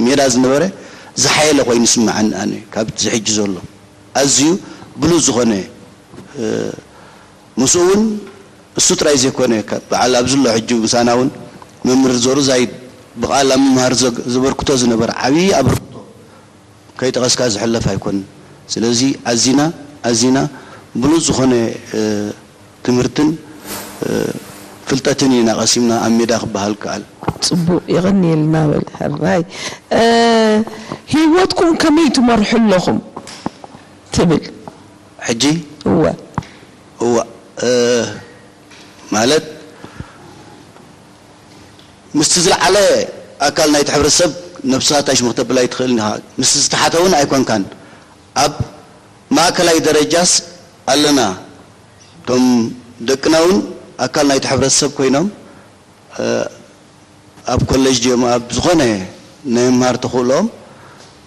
ሜዳ ዝነበረ ዝሓየለ ኮይኑ ይስምዓኒ። ኣነ ካብዚ ሕጂ ዘሎ ኣዝዩ ብሉጽ ዝኾነ፣ እ፣ ምስኡ እውን እሱ ጥራይ ዘይኮነ፣ ካብ በዓል ኣብዚ ኣሎ ሕጂ ምሳና እውን መምህር ዞሩ ዛይድ ብቓል ኣብ ምምሃር ዘግ-፣ ዘበርክቶ ዝነበረ ዓብዪ ኣበርክቶ ከይጠቐስካ ዝሕለፍ ኣይኮንን። ስለዚ ኣዚና ኣዚና ብሉጽ ዝኾነ፣ እ፣ ትምህርትን፣ እ፣ ፍልጠትን ኢና ቀሲምና ኣብ ሜዳ ክበሃል ከኣል። ጽቡቕ፣ የቐንየልና በል። ሕራይ፣ እ፣ ህይወትኩም ከመይ ትመርሑ ኣለኹም ትብል? ሕጂ? እወ። እወ፣ እ፣ ማለት ምስቲ ዝለዓለ ኣካል ናይቲ ሕብረተሰብ ነብስኻ ታሽሙ ክተብል ኣይትኽእልን ኢኻ። ምስቲ ዝተሓተ እውን ኣይኮንካን። ኣብ ማእከላይ ደረጃስ ኣለና። እቶም ደቅና እውን ኣካል ናይቲ ሕብረተሰብ ኮይኖም፣ እ፣ ኣብ ኮሌጅ ድዮም ኣብ ዝኾነ ናይ ምምሃር ተኽእሎኦም፣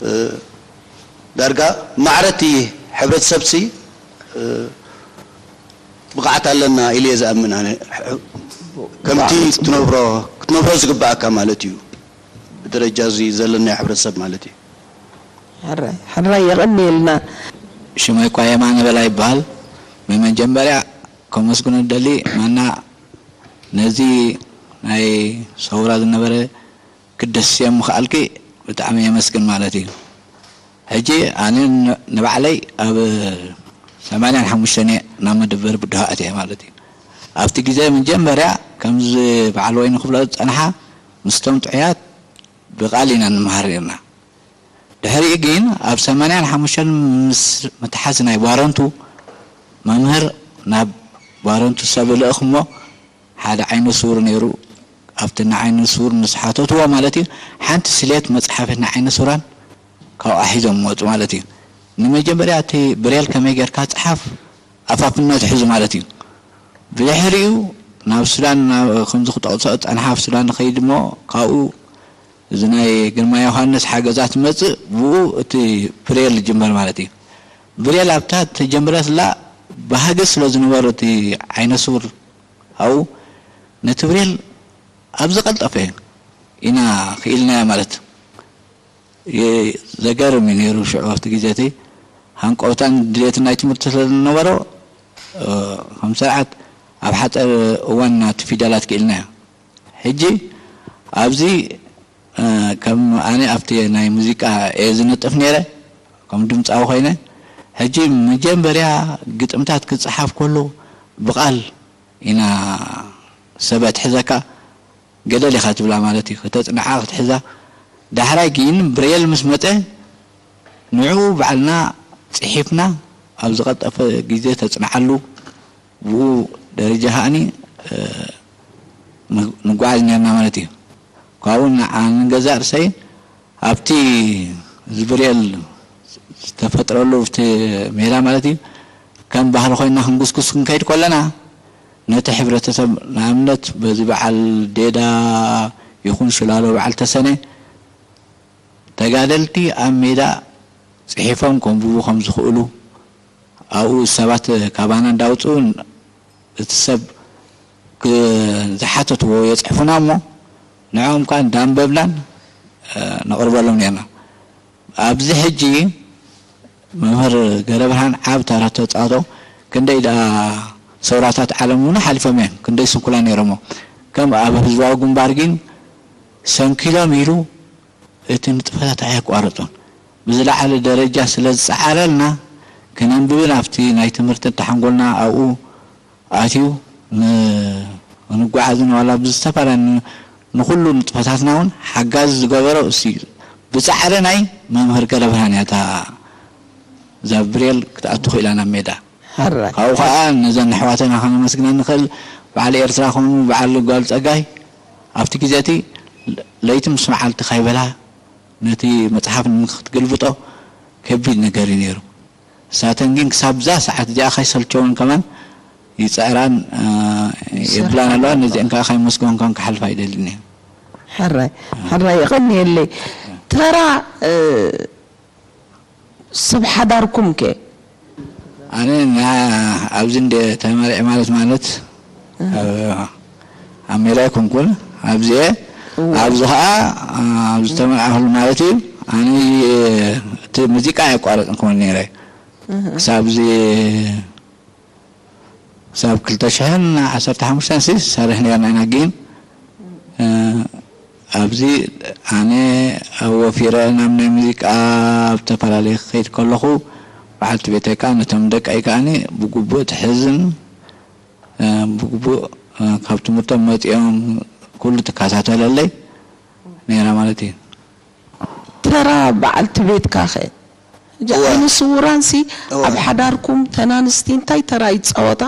እ፣ ዳርጋ ማዕረቲ ሕብረተሰብሲ፣ እ፣ ብቕዓት ኣለና ኢለ እየ ዝኣምን ኣነ። ከምቲ ብጣዕሚ ጽቡቕ። ትነብሮ፣ ክትነብሮ ዝግብኣካ ማለት እዩ። ብደረጃ እዚ ዘለናዮ ሕብረተሰብ ማለት እዩ። ሕራይ፣ ሕራይ የቐንየልና። ሽመይ እኳ የማነ በላይ ይበሃል። ብመጀመርያ ከመስግኖ ዝደሊ ማና ነዚ ናይ ሰውራ ዝነበረ ክደስዮም ምኽኣልኪ ብጣዕሚ የመስግን ማለት እዩ። ሕጂ ኣነ ን-፣ ንባዕለይ ኣብ ሰማንያን ሓሙሽተን እየ ናብ መደበር ብድሆ ኣትየ ማለት እዩ። ኣብቲ ግዜ መጀመርያ ከምዚ በዓል ወይኒ ክብሎ ዝጸንሓ ምስቶም ጥዑያት ብቓል ኢና ንምሃር ነርና። ድሕሪኡ ግን ኣብ ሰማንያን ሓሙሽተን ምስ ምትሓዝ ናይ ባረንቱ መምህር ናብ ባረንቱ ሰብ ልእኽ እሞ ሓደ ዓይነ ስውር ነይሩ። ኣብቲ ንዓይነ ስውር ምስ ሓተትዎ ማለት እዩ፣ ሓንቲ ስሌት መጽሓፊት ንዓይነ ስውራን ካብኣ ሒዞም መጹ ማለት እዩ። ንመጀመርያ እቲ ብሬል ከመይ ጌርካ ጽሓፍ ኣፋፍነት ሒዙ ማለት እዩ። ብድሕሪኡ ናብ ሱዳን፣ ናብ፣ ከምዚ ክጠቕሶ ዝጸንሓ ኣብ ሱዳን ንኸይድ እሞ ካብኡ እዚ ናይ ግርማ ዮሃንስ ሓገዛ ትመጽእ፣ ብኡ እቲ ብሬል ይጅመር ማለት እዩ። ብሬል ኣብታ ተጀምረትላ ባህጊ ስለ ዝነበሮ እቲ ዓይነ ስውር ኣብኡ ነቲ ብሬል ኣብ ዝቐልጠፈ ኢና ክኢልናዮ ማለት የ-፣ ዘገርም እዩ ነይሩ። ሽዑ ኣብቲ ግዜ እቲ ሃንቀውታን ድሌትን ናይ ትምህርቲ ስለ ዝነበሮ፣ እ፣ ከም ስርዓት ኣብ ሓፂር እዋን ናቲ ፊደላት ክኢልናዮ። ሕጂ ኣብዚ፣ እ፣ ከም ኣነ ኣብቲ ናይ ሙዚቃ እየ ዝነጥፍ ነይረ፣ ከም ድምፃዊ ኮይነ። ሕጂ መጀመርያ ግጥምታት ክፀሓፍ ከሎ ብቓል ኢና ሰብ ኣትሕዘካ፣ ገደል ኢኻ ትብላ ማለት እዩ። ከተጽንዓ ክትሕዛ። ዳሕራይ ግን ብሬል ምስ መጸ፣ ንዕኡ ባዕልና ጽሒፍና ኣብ ዝቐልጠፈ ግዜ ተጽንዓሉ፣ ብኡ ደረጃ ከኣኒ፣ እ፣ ን-፣ ንጓዓዝ ኔርና ማለት እዩ። ካብኡ ንዓ-፣ ንገዛእ ርእሰይ ኣብቲ እዚ ብሬል ዝተፈጥረሉ ኣብቲ ሜዳ ማለት እዩ፣ ከም ባህሊ ኮይንና ክንጉስጉስ ክንከይድ ከለና፣ ነቲ ሕብረተሰብ፣ ንኣብነት፣ በዚ በዓል ዴዳ ይኹን ሽላሎ በዓል ተሰነ፣ ተጋደልቲ ኣብ ሜዳ ጽሒፎም ከንብቡ ከም ዝኽእሉ፣ ኣብኡ ሰባት ካባና እንዳውጽኡ እቲ ሰብ ክ-፣ ዝሓተትዎ የጽሕፉና እሞ፣ ንዕኦም ከኣ እንዳንበብናን፣ እ፣ ነቕርበሎም ኔርና። ኣብዚ ሕጂ መምህር ገረብርሃን ዓቢ ተራ ተጻወቶ። ክንደይ ደኣ ሰውራታት ዓለም እውን ሓሊፎም እዮም፣ ክንደይ ስንኩላን ነይሮሞ። ከም ኣብ ህዝባዊ ግንባር ግን ሰንኪሎም ኢሉ እቲ ንጥፈታት ኣየቋረጾን። ብዝለዓለ ደረጃ ስለ ዝጸዓረልና፣ ከነንብብን ኣብቲ ናይ ትምህርቲ ተሓንጎልና ኣብኡ ኣትዩ ን-፣ ንጓዓዝን ዋላ ብዝተፈላለየ ን-፣ ንኹሉ ንጥፈታትና እውን ሓጋዚ ዝገበሮ እሱ እዩ። ብጻዕሪ ናይ መምህር ገረብርሃን እያ እታ እዛ ብሬል ክትኣቱ ክኢላ ናብ ሜዳ። ሕራይ። ካብኡ ከኣ ነዘን ኣሕዋትና ከነመስግነን ንኽእል። በዓል ኤርትራ ኾኑ በዓል ጓል ጸጋይ ኣብቲ ግዜ እቲ ለይቲ ምስ መዓልቲ ከይበላ ነቲ መጽሓፍ ንክትግልብጦ ከቢድ ነገር እዩ ነይሩ። ንሳተን ግን ክሳብ እዛ ሰዓት እዚኣ ከይሰልቸወን ከማን ይጽዕራን፣ እ፣ ይሰርሓ የብላን ኣለዋ። ኣለዋ። ነዚአን ከኣ ከይመስገንኩን ክሓልፋ ኣይደልን እየ። ሕራይ፣ ሕራይ፣ የቐንየለይ። ተራ፣ እ፣ ሰብ ሓዳርኩም ከ? ኣነ ና-፣ ኣብዚ እንደ ተመርዐ ማለት፣ ማለት፣ እ። ኣብ፣ ኣብ ሜዳ ኣይኮንኩን፣ ኣብዚ እየ። ኣብዚ ከዓ ኣብ ዝተመርዓኹሉ ማለት እዩ። ኣነ እቲ ሙዚቃ ኣየቋረፅን ክመን ነይረ ክሳብ እዚ ክሳብ ክልተ ሽሕን ዓሰርተ ሓሙሽተን ሲ ሰርሕ ነርና ኢና። ግን ኣብዚ ኣነ ወፊረ ናብ ናይ ሙዚቃ ኣብ ዝተፈላለየ ክኸይድ ከለኹ በዓልቲ ቤተይ ከዓ ነቶም ደቀይ ከዓኒ ብግቡእ ትሕዝን ብግቡእ ካብ ትምህርቶም መፂኦም ኩሉ ትከታተለለይ ነይራ ማለት እዩ። ተራ በዓልቲ ቤትካ ከ? ሕጂ እወ። ዓይነ ስውራንሲ እወ። ኣብ ሓዳርኩም ተናንስቲ እንታይ ተራ ይፃወታ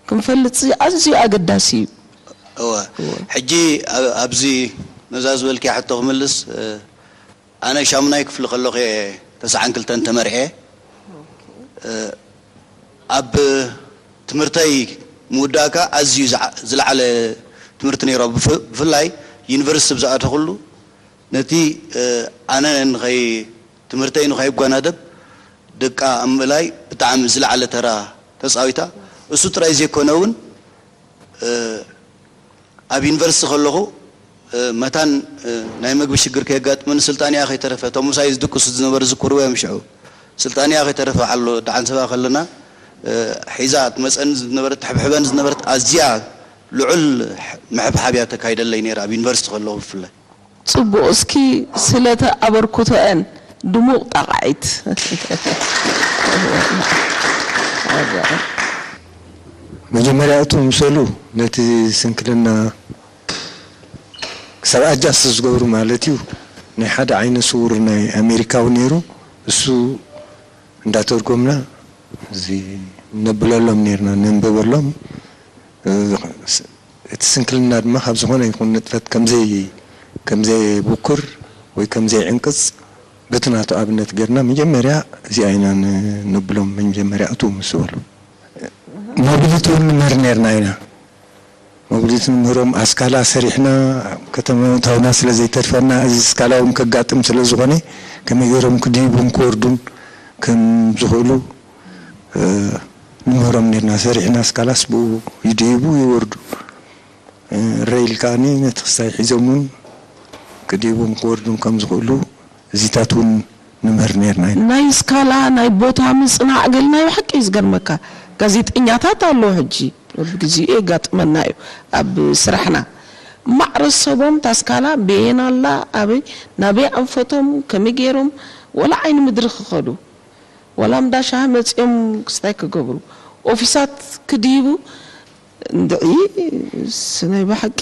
ክንፈልጥ ኣዝዩ ኣገዳሲ እዩ። እወ ሕጂ ኣብዚ ነዛ ዝበልክያ ሕቶ ክምልስ ኣነ ሻሙናይ ክፍሊ ከለኹ እየ ተስዓን ክልተን ተመርዕየ ኣብ ትምህርተይ ምውዳእካ ኣዝዩ ዝለዓለ ትምህርቲ ነይሮ ብፍላይ ዩኒቨርሲቲ ብዝኣተኹሉ ነቲ ኣነ ንኸይ ትምህርተይ ንኸይጓናደብ ደቃ ኣብ ምእላይ ብጣዕሚ ዝለዓለ ተራ ተፃዊታ እሱ ጥራይ ዘይኮነ እውን ኣብ ዩኒቨርሲቲ ከለኹ መታን ናይ መግቢ ሽግር ከየጋጥመኒ ስልጣንያ ከይተረፈ እቶም ምሳይ ዝድቅሱ ዝነበሩ ዝዝክርዎ እዮም ሽዑ ስልጣንያ ከይተረፈ ኣሎ ደሓን ሰባ ከለና ሒዛ ትመፀኒ ዝነበረት ትሕብሕበኒ ዝነበረት ኣዝያ ልዑል ምሕብሓብ እያ ተካይደለይ ነይራ ኣብ ዩኒቨርሲቲ ከለኹ ብፍላይ ፅቡቕ እስኪ ስለተ ኣበርክቶአን ድሙቕ ጣቓዒት መጀመርያ እቱ ምሰሉ ነቲ ስንክልና ክሳብ ኣጃስት ዝገብሩ ማለት እዩ ናይ ሓደ ዓይነ ስውር ናይ ኣሜሪካዊ ነይሩ እሱ እንዳተርጎምና እዚ ነብለሎም ነርና ነንበበሎም እቲ ስንክልና ድማ ካብ ዝኾነ ይኹን ንጥፈት ከምዘይ ከምዘይብኩር ወይ ከምዘይዕንቅፅ በቲ ናቱ ኣብነት ገርና መጀመርያ እዚኣ ኢና ነብሎም መጀመርያ እቱ ምስ በሉ ሞቢሊቲ እውን ንምህር ነርና ኢና ሞቢሊቲ ንምህሮም ኣስካላ ሰሪሕና ከተማ ምእታውና ስለ ዘይተርፈና እዚ ስካላ እውን ከጋጥም ስለ ዝኾነ ከመይ ገይሮም ክድይቡን ክወርዱን ከም ዝኽእሉ ንምህሮም ነርና ሰሪሕና ስካላስ ብኡ ይድይቡ ይወርዱ ረይል ከዓኒ ነቲ ክስታይ ሒዞም እውን ክድይቡን ክወርዱን ከም ዝኽእሉ እዚታት እውን ንምህር ነርና ኢና። ናይ ስካላ ናይ ቦታ ምፅናዕ ገል ናይ ብሓቂ እዩ ዝገርመካ ጋዜጠኛታት ኣለዉ ሕጂ በብግዚኡ የጋጥመና እዩ ኣብ ስራሕና ማዕረ ሰቦም ታስካላ በየን ኣላ ኣበይ ናበይ ኣንፈቶም ከመይ ገይሮም ወላ ዓይኒ ምድሪ ክኸዱ ዋላ እንዳ ሻሂ መፂኦም ክስታይ ክገብሩ ኦፊሳት ክድይቡ እንድዒ ስናይ ብሓቂ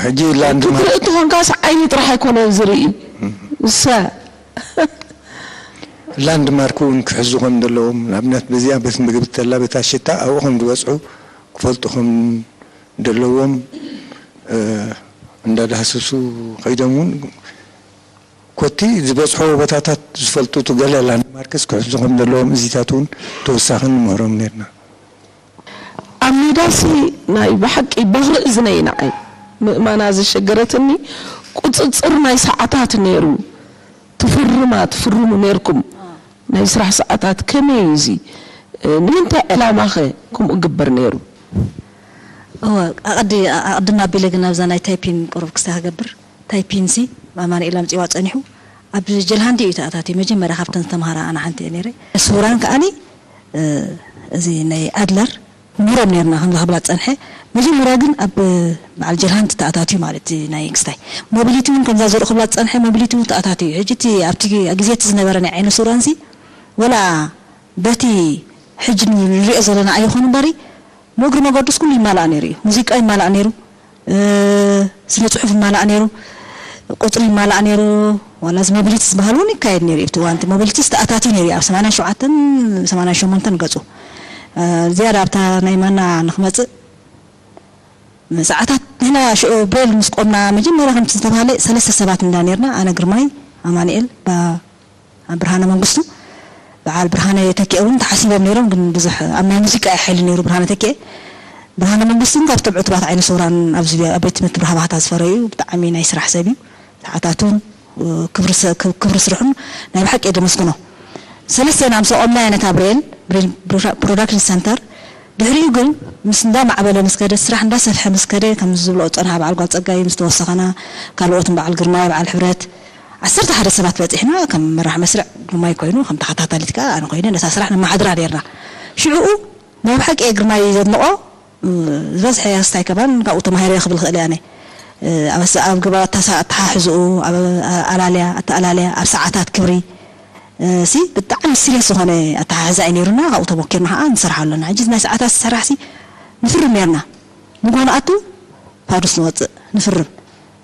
ሕጂ ላንድማርክ ትኾንካስ ዓይኒ ጥራሕ ኣይኮነን ዝርኢ እሰ ላንድማርክ እውን ክሕዙ ከም ዘለዎም ንኣብነት በዚኣ ቤት ምግቢ ተላ ቤት ኣሽታ ኣብኡ ከም ዝበፅሑ ክፈልጡ ከም ዘለዎም እንዳዳህስሱ ከይዶም እውን ኮቲ ዝበፅሖ ቦታታት ዝፈልጡ ገለ ላንድማርክስ ክሕዙ ከም ዘለዎም እዚታት እውን ተወሳኺ ንምህሮም ነርና። ኣብ ሜዳሲ ናይ ብሓቂ በኽሪ እዝነይ ንዓይ ምእማና ዘሸገረትኒ ቁፅፅር ናይ ሰዓታት ነይሩ። ትፍርማ ትፍርሙ ነይርኩም ናይ ስራሕ ሰዓታት ከመይ እዩ እዚ ንምንታይ ዕላማ ኸ ከምኡ ግበር ነይሩ? እወ ኣቐዲ ኣቐድም ኣቢለ ግን ኣብዛ ናይ ታይፒን ቁሩብ ክስታይ ክገብር ታይፒን ሲ ኣማኑኤል ኣምጺዋ ጸኒሑ ኣብ ጀልሃንዲ እዩ ተኣታትዩ መጀመርያ ካብተን ዝተምሃራ ኣነ ሓንቲ እየ ነይረ ስውራን ከኣኒ እዚ ናይ ኣድለር ንምህሮም ነርና ከምዚ ክብላ ዝጸንሐ መጀመርያ ግን ኣብ በዓል ጀልሃንቲ ተኣታትዩ ማለት ናይ ክስታይ ሞቢሊቲ እውን ከምዛ ዘርኡ ክብላ ዝጸንሐ ሞቢሊቲ እውን ተኣታትዩ ሕጂ እቲ ኣብቲ ግዜ እቲ ዝነበረ ናይ ዓይነ ስውራንሲ ወላ በቲ ሕጂ ንሪኦ ዘለና ኣይኹን እምበሪ መግሪ መገዱስ ኩሉ ይማላእ ነይሩ እዩ ሙዚቃ ይማላእ ነይሩ ስነ ፅሑፍ ይማላእ ነይሩ ቁፅሪ ይማላእ ነይሩ ዋላ እዚ ሞቢሊቲ ዝበሃል እውን ይካየድ ነይሩ እዩ እቲ እዋንቲ ሞቢሊቲስ ተኣታትዩ ነይሩ እዩ ኣብ ሰማንያን ሸውዓተን ሰማንያን ሸሞንተን ገፁ ዝያዳ ኣብታ ናይ ማና ንክመፅእ ሰዓታት ንሕና ሽዑ ብሬል ምስ ቆምና መጀመርያ ከምቲ ዝተባሃለ ሰለስተ ሰባት እንዳ ነርና ኣነ ግርማይ ኣማንኤል ብርሃነ መንግስቱ በዓል ብርሃነ ተኪኤ እውን ተሓሲቦም ነይሮም ግን ብዙሕ ኣብ ናይ ሙዚቃ እዩ ሓይሊ ነይሩ ብርሃነ ተኪኤ ብርሃነ መንግስቱ እውን ካብቶም ዕቱባት ዓይነ ስውራን ኣብዚ ኣብ ቤት ትምህርቲ ብርሃ ባህታ ዝፈረዩ ብጣዕሚ ናይ ስራሕ ሰብ እዩ ተሓታቱን ክብሪ ስርሑን ናይ ብሓቂ የደመስግኖ ሰለስቴና ምስ ኣቆምናያ ነታ ብሬል ብሬል ፕሮዳክሽን ሰንተር ድሕሪኡ ግን ምስ እንዳማዕበለ ምስ ከደ፣ ስራሕ እንዳሰፍሐ ምስ ከደ፣ ከም ዝብልኦ ዝጸንሓ በዓል ጓል ጸጋይ ምስ ተወሰኸና፣ ካልኦትን በዓል ግርማይ፣ በዓል ሕብረት፣ ዓሰርተ ሓደ ሰባት በጺሕና፣ ከም መራሕ መስርዕ ግርማይ ኮይኑ፣ ከም ተኸታታሊት ከኣ ኣነ ኮይነ ነታ ስራሕ ነመሓድራ ኔርና። ሽዕኡ ናይ ብሓቂ እየ ግርማይ ዘድንቖ፣ ዝበዝሐ ኣስታይ ከማን ካብኡ ተማሂረ ክብል ክእል እየ ኣነ። ኣብ ኣስ-፣ ኣብ ግባ ኣታሳ-፣ ኣተሓሕዝኡ፣ ኣብ ኣላልያ፣ ኣተኣላልያ፣ ኣብ ሰዓታት ክብሪ፣ እ፣ ሲ ብጣዕሚ ሲሪየስ ዝኾነ ኣተሓሕዛ እዩ ነይሩና። ካብኡ ተሞኪርና ከዓ ንሰርሓ ኣለና። ሕጂ ናይ ሰዓታት ዝሰራሕ ሲ ንፍርም ነይርና። ንጎ ንኣቱ ፋዱስ ንወፅእ፣ ንፍርም።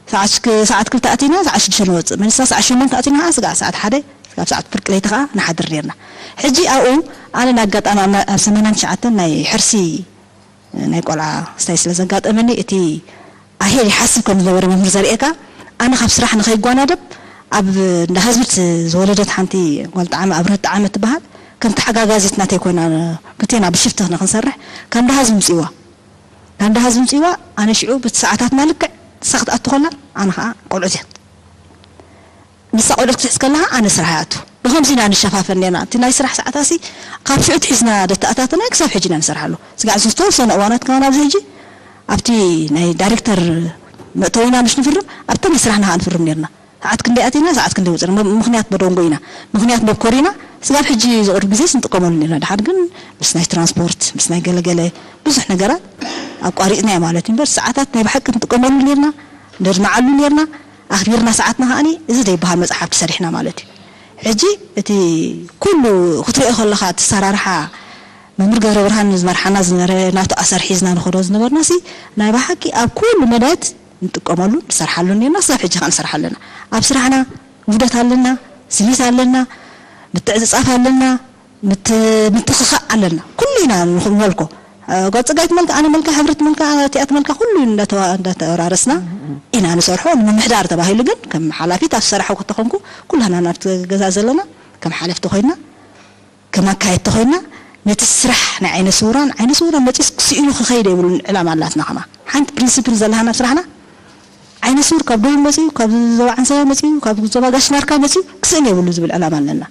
ሰዓት ሽክ-፣ ሰዓት ክልተ ኣቲና፣ ሰዓት ሽዱሽተ ንወፅእ። መልሳ ሰዓት ሸሞንተ ኣቲና ከዓ ስጋዕ ሰዓት ሓደ፣ ስጋዕ ሰዓት ፍርቂ ለይቲ ከዓ ንሓድር ነይርና። ሕጂ ኣብኡ ኣነ ንኣጋጣሚ ኣብ ና-፣ ኣብ ሰማንያን ትሽዓተን ናይ ሕርሲ ናይ ቆልዓ ስታይ ስለ ዘጋጠመኒ፣ እቲ ኣሄድ ይሓስብ ከም ዝነበረ መምህር ዘርእየካ፣ ኣነ ካብ ስራሕ ንኸይጓናደብ ኣብ እንዳ ህዝቢ ዝወለደት ሓንቲ ጓል ጣዕመ፣ ኣብርህት ጣዕመ ትበሃል፣ ከም ተሓጋጋዚት ናተይ ኮይና፣ ክልቴና ብሽፍቲ ንክንሰርሕ ካብ እንዳ ህዝቢ ምፅእዋ። ካብ እንዳ ህዝቢ ምፅእዋ፣ ኣነ ሽዑ ብቲ ሰዓታትና ልክዕ ንሳ ክትኣቱ ከላ፣ ኣነ ከዓ ቆልዑት እያ። ንሳ ቆልዑት ክትሕዝ ከለኻ ኣነ ስራሕ ይኣቱ። ብኸምዚ ኢና ንሸፋፈን ኔርና። እቲ ናይ ስራሕ ሰዓታሲ ካብ ሽዑ ትሒዝና ደተኣታተናዮ ክሳብ ሕጂ ኢና ንሰርሓሉ። ስጋዕ ዝተወሰነ እዋናት ከማን ኣብዚ ሕጂ ኣብቲ ናይ ዳይሬክተር መእተዊና ምሽ ንፍርም፣ ኣብቲ ናይ ስራሕና ከዓ ንፍርም ኔርና። ሰዓት ክንደይ ኣቲና፣ ሰዓት ክንደይ ወፅና። ም-፣ ምኽንያት በደንጎ ኢና። ምኽንያት መብኮሪና ስጋብ ሕጂ ዝቕርብ ግዜስ ንጥቀመሉ ኔርና። ድሓር ግን ምስ ናይ ትራንስፖርት፣ ምስ ናይ ገለገለ ብዙሕ ነገራት ኣቋሪፅናዮ ማለት እዩ። እምበር ሰዓታት ናይ ብሓቂ ንጥቀመሉ ኔርና፣ ነድምዓሉ ኔርና። ኣኽቢርና ሰዓትና ከኣኒ እዚ ዘይበሃል መጽሓፍቲ ሰሪሕና ማለት እዩ። ሕጂ እቲ ኩሉ ክትሪኦ ከለኻ እቲ ኣሰራርሓ መምህር ገብረ ብርሃን ዝመርሓና ዝነበረ ናቱ ኣሰር ሒዝና ንኸዶ ዝነበርና ሲ ናይ ብሓቂ ኣብ ኩሉ መዳያት ንጥቀመሉ ንሰርሓሉ ኔርና፣ ክሳብ ሕጂ ከኣ ንሰርሓ ኣለና። ኣብ ስራሕና ውህደት ኣለና፣ ስኒት ኣለና፣ ምትዕጽጻፍ ኣለና፣ ምት-፣ ምትኽኻእ ኣለና። ኩሉ ኢና ንኹ-፣ ንመልኮ። እ፣ ጓል ጸጋይት መልካ፣ ኣነ መልካ፣ ሕብረት መልካ፣ እቲኣት መልካ፣ ኩሉ እንዳተዋ-፣ እንዳተወራረስና ኢና ንሰርሖ። ንምምሕዳር ተባሂሉ ግን ከም ሓላፊት ኣብ ዝሰራሕኩ ተኾንኩ፣ ኩላህና ናብቲ ገዛ ዘለና ከም ሓለፍቲ ኮይና፣ ከም ኣካየድቲ ኮይና፣ ነቲ ስራሕ ናይ ዓይነ ስውራን፣ ዓይነ ስውራን መጺስ ክስኢኑ ክኸይድ የብሉን ዕላማ ኣላትና ከማ። ሓንቲ ፕሪንሲፕል ዘለሃና ኣብ ስራሕና፣ ዓይነ ስውር ካብ ደቡብ መጺኡ፣ ካብ ዞባ ዓንሰባ መጺኡ፣ ካብ ዞባ ጋሽ ናርካ መጺኡ ክስእን የብሉ ዝብል ዕላማ ኣለና።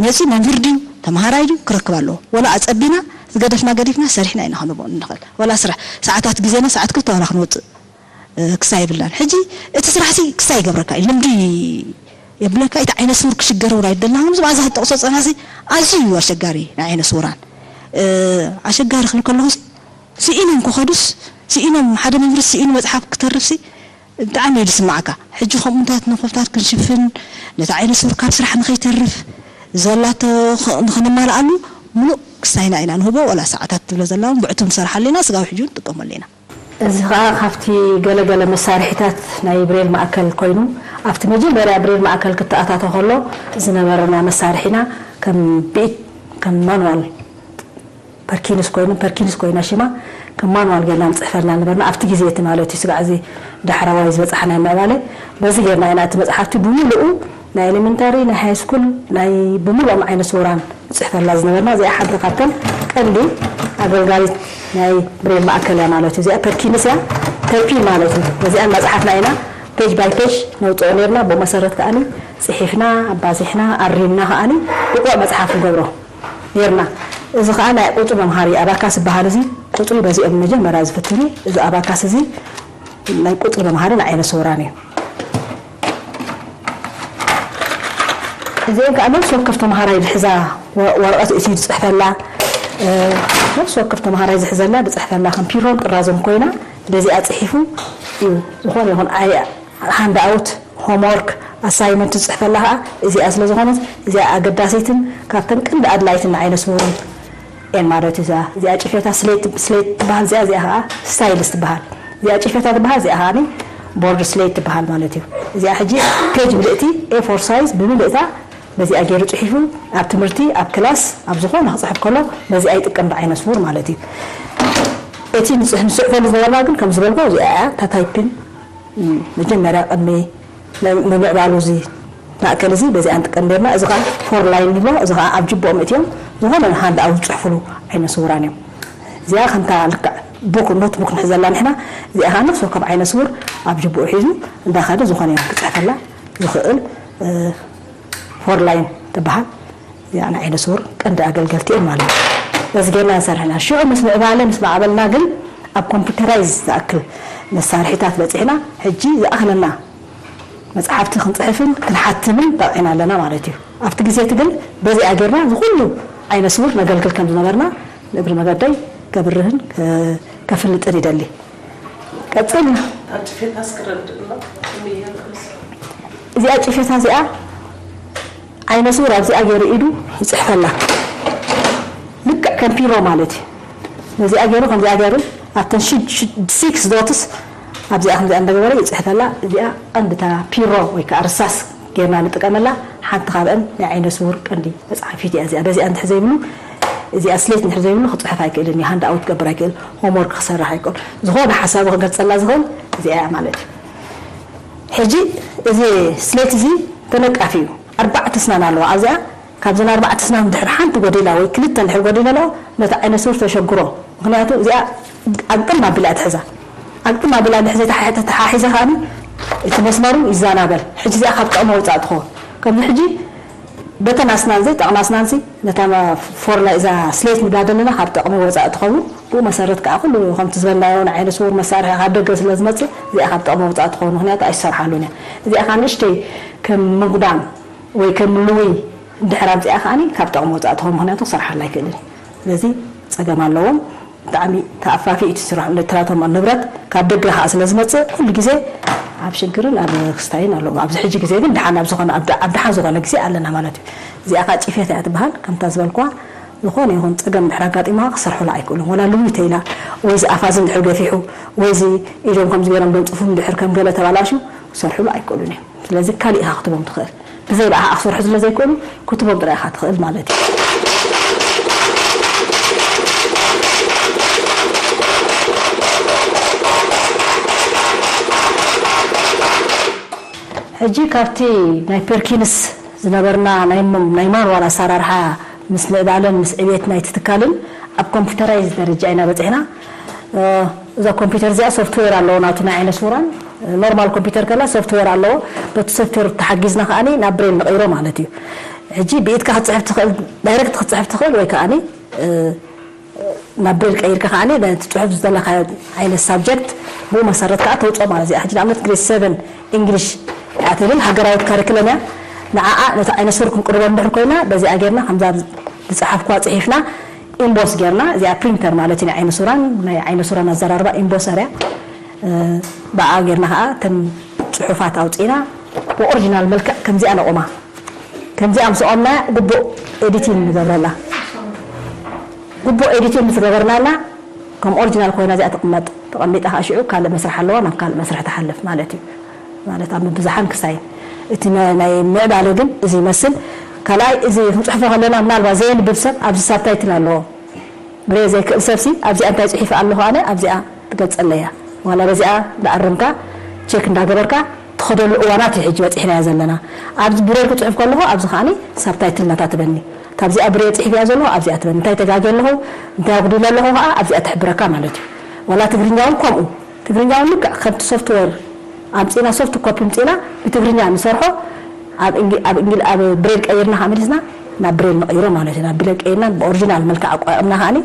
መጺኡ መምህር ድዩ፣ ተምሃራይ ድዩ ክረክብ ኣለዎ። ወላ ኣጸቢና፣ ዝገደፍና ገዲፍና ሰሪሕና ኢና ክንቦ ንኽእል። ወላ ስራሕ፣ ሰዓታት ግዜና ሰዓት ክልተ ዋላ ክንወጽእ፣ እ፣ ክሳይ የብልናን። ሕጂ እቲ ስራሕሲ ክሳይ ይገብረካ እዩ። ልምዲ የብለካ፣ እቲ ዓይነ ስውር ክሽገር እውን ኣይደለናን። ዝብኣ ዝኽጠቕሶ ጸናሲ ኣዝዩ እዩ ኣሸጋሪ፣ ንዓይነ ስውራን። እ፣ ኣሸጋሪ ክብል ከለኹሲ፣ ስኢኖም ክኸዱስ፣ ስኢኖም ሓደ መምህር ስኢኑ መጽሓፍ ክተርፍሲ፣ ብጣዕሚ እዩ ዝስማዓካ። ሕጂ ከምኡታት ነኾፍታት ክንሽፍን፣ ነቲ ዓይነ ስውር ካብ ስራሕ ንኸይተርፍ፣ ዘላቶ ኸ-፣ ንኽንማልኣሉ፣ ምሉእ ክሳይና ኢና ንህቦ፣ ወላ ሰዓታት ትብሎ ዘላ እውን ብዕቱብ ንሰርሓሉ ኢና፣ ስጋብ ሕጂ እውን ንጥቀመሉ ኢና። እዚ ኸኣ ካብቲ ገለገለ መሳርሒታት ናይ ብሬል ማእከል ኮይኑ፣ ኣብቲ መጀመርያ ብሬል ማእከል ክተኣታቶ ከሎ ዝነበረና መሳርሒና ከም ብኢድ፣ ከም ማኑዋል ፐርኪንስ ኮይኑ፣ ፐርኪንስ ኮይና ሽማ፣ ከም ማኑዋል ጌርና ንጽሕፈልና ነበርና። ኣብቲ ግዜ እቲ ማለት እዩ፣ ስጋዕ እዚ ዳሕረዋይ ዝበጻሕናዮ ምዕባለ፣ በዚ ጌርና ኢና እቲ መጽሓፍቲ ብምሉኡ ናይ ኤሌመንታሪ፣ ናይ ሃይ ስኩል፣ ናይ ብምሉኦም ዓይነት ስውራን ንጽሕፈላ ዝነበርና። እዚኣ ሓንቲ ካብተን ቀንዲ ኣገልጋሊት ናይ ብሬል ማእከል እያ ማለት እዩ። እዚኣ ፐርኪንስ እያ፣ ፐርኪን ማለት እዩ። በዚኣ እናጸሓፍና ኢና ፔጅ ባይ ፔጅ ነውጽኦ ኔርና። ብኡ መሰረት ከኣኒ ጽሒፍና፣ ኣባዚሕና፣ ኣሪምና ከኣኒ ብቑዕ መጽሓፍ ንገብሮ ኔርና። እዚ ከኣ ናይ ቁጽሪ መምሃሪ ኣባካስ ዝበሃል፣ እዚ ቁጽሪ በዚኦም መጀመርያ ዝፍትኑ። እዚ ኣባካስ እዚ ናይ ቁጽሪ መምሃሪ ንዓይነ ስውራን እዩ። እዚአን ከኣ ነፍሲ ወከፍ ተምሃራይ ዝሕዛ ወ-፣ ወረቐት እቲ ዝጽሕፈላ፣ እ፣ ነፍሲ ወከፍ ተምሃራይ ዝሕዘላ ዝጽሕፈላ ከም ፒሮን ጥራዞን ኮይና በዚኣ ጽሒፉ እዩ። ዝኾነ ይኹን ኣይ-፣ ሃንድ ኣውት፣ ሆምወርክ፣ ኣሳይመንት ዝጽሕፈላ ከኣ እዚኣ ስለ ዝኾነት እዚኣ ኣገዳሲትን ካብተን ቀንዲ ኣድላይትን ንዓይነ ስውርን እየን ማለት እዩ። እዛ፣ እዚኣ ጭፌታ ስሌት፣ ስሌት ትበሃል። እዚኣ፣ እዚኣ ከኣ ስታይልስ ትበሃል። እዚኣ ጭፌታ ትበሃል። እዚኣ ከኣ ቦርድ ስሌት ትበሃል ማለት እዩ። እዚኣ ሕጂ ፔጅ ምልእቲ ኤ ፎር ሳይዝ ብምልእታ በዚኣ ገይሩ ጽሒፉ ኣብ ትምህርቲ፣ ኣብ ክላስ፣ ኣብ ዝኾነ ክጽሕፍ ከሎ በዚኣ ይጥቀም ብዓይነ ስውር ማለት እዩ። እቲ ንጽሕ-፣ ንጽሕፈሉ ዝነበርና ግን ከም ዝበልኩ እዚኣ እያ፣ እታ ታይፒን፣ ም፣ መጀመርያ ቅድሚ ም-፣ ምምዕባሉ እዚ ማእከል እዚ በዚኣ ንጥቀም ኔርና። እዚ ኸኣ ፎር ላይን ንብሎ፣ እዚ ኸኣ ኣብ ጅብኦም እትዮም ዝኾነ ሃንድ ኣውት ዝጽሕፍሉ ዓይነ ስውራን እዮም። እዚኣ ከምታ ልክዕ ቡክ፣ ኖት ቡክ ንሕዘላ ንሕና፣ እዚኣ ኸኣ ነፍሲ ወከፍ ዓይነ ስውር ኣብ ጅብኡ ሒዙ እንዳኸደ ዝኾነ ክጽሕፈላ ዝኽእል፣ እ፣ ፎር ላይን ትበሃል። እዚኣ ንዓይነ ስውር ቀንዲ ኣገልገልቲ እየን ማለት እዩ። በዚ ጌርና ንሰርሕ ኢና። ሽዑ ምስ ምዕባለ ምስ ማዕበልና ግን ኣብ ኮምፒውተራይዝ ዝኣክል መሳርሒታት በፂሕና፣ ሕጂ ዝኣኽለና መፅሓፍቲ ክንፅሕፍን ክንሓትምን በቒዕና ኣለና ማለት እዩ። ኣብቲ ግዜ እቲ ግን በዚኣ ጌርና ዝኹሉ ዓይነ ስውር ነገልግል ከም ዝነበርና ንእግሪ መገደይ ከብርህን ከፍልጥን ይደሊ። ቀፅል። እዚኣ ጭፌታ እዚኣ ዓይነ ስውር ኣብዚኣ ገይሩ ኢዱ ይፅሕፈላ። ልክዕ ከም ፒሮ ማለት እዩ። ነዚኣ ገይሩ ከምዚኣ ገይሩ ኣብተን ሲክስ ዶትስ ኣብዚኣ ከምዚኣ እንዳገበረ ይፅሕፈላ። እዚኣ ቀንድታ ፒሮ ወይ ከዓ ርሳስ ጌርና ንጥቀመላ። ሓንቲ ካብአን ናይ ዓይነ ስውር ቀንዲ መፅሓፊት እያ እዚኣ። በዚኣ እንድሕር ዘይብሉ፣ እዚኣ ስሌት እንድሕር ዘይብሉ ክፅሕፍ ኣይክእልን እዩ። ሃንድ ኣውት ክገብር ኣይክእል፣ ሆምወርክ ክሰርሕ ኣይክእል። ዝኾነ ሓሳቡ ክገልፀላ ዝኽእል እዚኣ እያ ማለት እዩ። ሕጂ እዚ ስሌት እዚ ተነቃፊ እዩ። ኣርባዕተ ስናን ኣለዋ ኣብዚኣ። ካብዘን ኣርባዕተ ስናን ድሕር ሓንቲ ጎዲላ ወይ ክልተ ድሕር ጎዲላ ኣለዋ፣ ነቲ ዓይነ ስውር ተሸግሮ። ምክንያቱ እዚኣ ኣግጥም ኣቢላ ትሕዛ። ኣግጥም ኣቢላ ድሕር ዘይተሓሒዘ ከኣኒ እቲ መስመሩ ይዛናበል። ሕጂ እዚኣ ካብ ጥቕሚ ወፃእ ትኸውን። ከምዚ ሕጂ በተን ኣስናንዚ ጠቕሚ ኣስናንሲ ነታ ፎርላ እዛ ስሌት ንብላ ዘለና ካብ ጥቕሚ ወፃእ ትኸውን። ብኡ መሰረት ከዓ ኩሉ ከምቲ ዝበልናዮ ንዓይነ ስውር መሳርሒ ካብ ደገ ስለ ዝመፅእ እዚኣ ካብ ጥቕሚ ወፃእ ትኸውን። ምክንያቱ ኣይሰርሓሉን እያ። እዚኣ ከዓ ንእሽተይ ከም ምጉዳም ወይ ከም ልዊ እንድሕር ኣብዚኣ ከዓኒ ካብ ጥቕሚ ወፃእ ትኸውን። ምክንያቱ ክሰርሓላ ኣይክእልን። ስለዚ ፀገም ኣለዎም። ብጣዕሚ ተኣፋፊ እቲ ስራሕ። ነተራቶም ንብረት ካብ ደገ ከዓ ስለ ዝመፅእ ኩሉ ግዜ ኣብ ሽግርን ኣብ ክስታይን ኣለዎ። ኣብዚ ሕጂ ግዜ ግን ደሓን ኣብ ዝኾነ ኣብ ደ- ኣብ ደሓን ዝኾነ ግዜ ኣለና ማለት እዩ። እዚኣ ከዓ ጭፌት እያ ትበሃል። ከምታ ዝበልኳ ዝኾነ ይኹን ፀገም ድሕር ኣጋጢማ ክሰርሑላ ኣይክእሉን። ወላ ልውይ ተይላ ወይ እዚ ኣፋዚ እንድሕር ገፊሑ ወይ እዚ ኢዶም ከምዚ ገይሮም ደንፅፉ እንድሕር ከም ገለ ተባላሹ ክሰርሑሉ ኣይክእሉን እዮም። ስለዚ ካሊእ ኢኻ ክትቦም ትኽእል። ብዘይ ብኣኻ ክሰርሑ ስለ ዘይክእሉ ክትቦም ጥራይ ኢኻ ትኽእል ማለት እዩ። ሕጂ ካብቲ ናይ ፐርኪንስ ዝነበርና ናይ ም- ናይ ማንዋል ኣሰራርሓ ምስ ምዕባለን ምስ ዕቤት ናይቲ ትካልን ኣብ ኮምፒውተራይዝ ደረጃ ኢና በፂሕና። እ፣ እዛ ኮምፒውተር እዚኣ ሶፍትዌር ኣለዎ ናቱ ናይ ዓይነ ስውራን። ኖርማል ኮምፒውተር ከላ ሶፍትዌር ኣለዎ። በቲ ሶፍትዌር ተሓጊዝና ከዓኒ ናብ ብሬል ንቕይሮ ማለት እዩ። ሕጂ ብኢድካ ክትፅሕፍ ትኽእል፣ ዳይሬክት ክትፅሕፍ ትኽእል ወይ ከዓኒ እ፣ ናብ ብሬል ቀይርካ ከዓኒ ነቲ ፅሑፍ ዝደለኻዮ ዓይነት ሳብጀክት ብኡ መሰረት ከዓ ተውፅኦ ማለት እዩ። ሕጂ ንኣብነት ግሬድ ሰቨን እንግሊሽ እያ ትብል ሃገራዊት ካሪክለም እያ። ንዓኣ ነቲ ዓይነ ስውር ክንቅርቦ እንድሕር ኮይና በዚኣ ጌርና ከምዛ ዝፀሓፍኳ ፅሒፍና ኢምቦስ ጌርና እዚኣ ፕሪንተር ማለት እዩ። ናይ ዓይነ ስውራን ናይ ዓይነ ስውራን ኣዘራርባ ኢምቦሰር እያ። እ፣ ብኣ ጌርና ከዓ እተን ፅሑፋት ኣውፂእና ብኦሪጂናል መልክዕ ከምዚኣ ነቑማ። ከምዚኣ ምስ ኣቆምና ግቡእ ኤዲቲንግ ንገብረላ። ግቡእ ኤዲቲንግ ምስ ገበርናላ ከም ኦሪጂናል ኮይና እዚኣ ትቕመጥ። ተቐሚጣ ከዓ ሽዑ ካልእ መስርሕ ኣለዋ፣ ናብ ካልእ መስርሕ ትሓልፍ ማለት እዩ። ማለት ኣብ ምብዛሓን ክስታይን። እቲ ነ- ናይ ምዕባለ ግን እዚ ይመስል። ካልኣይ እዚ ክንፅሕፎ ከለና ምናልባት ዘየንብብ ሰብ ኣብዚ ሳብታይትል ኣለዎ። ብሬ ዘይክእል ሰብሲ ኣብዚኣ እንታይ ፅሒፈ ኣለኹ ኣነ ኣብዚኣ ትገልፀለይ እያ። ዋላ በዚኣ እንዳኣረምካ ቸክ እንዳገበርካ ትኸደሉ እዋናት እዩ ሕጂ በፂሕናዮ ዘለና። ኣብዚ ብሬል ክፅሑፍ ከለኹ ኣብዚ ከዓኒ ሳብታይትል ናታ ትበኒ። ካብዚኣ ብሬ ፅሒፈያ ዘለኹ ኣብዚኣ ትበኒ። እንታይ ተጋግየ ኣለኹ እንታይ ኣጉዲለ ኣለኹ ከዓ ኣብዚኣ ትሕብረካ ማለት እዩ። ዋላ ትግርኛ እውን ከምኡ። ትግርኛ እውን ልክዕ ከምቲ ሶፍትዌር ኣምፂና ሶፍት ኮፒ ምፂና ብትግርኛ ንሰርሖ ኣብ እንግ- ኣብ እንግል ኣብ ብሬል ቀይርና ከዓ መሊስና ናብ ብሬል ንቕይሮ ማለት እዩ። ናብ ብሬል ቀይርና ብኦሪጂናል መልክዕ ኣቋቂምና ከዓኒ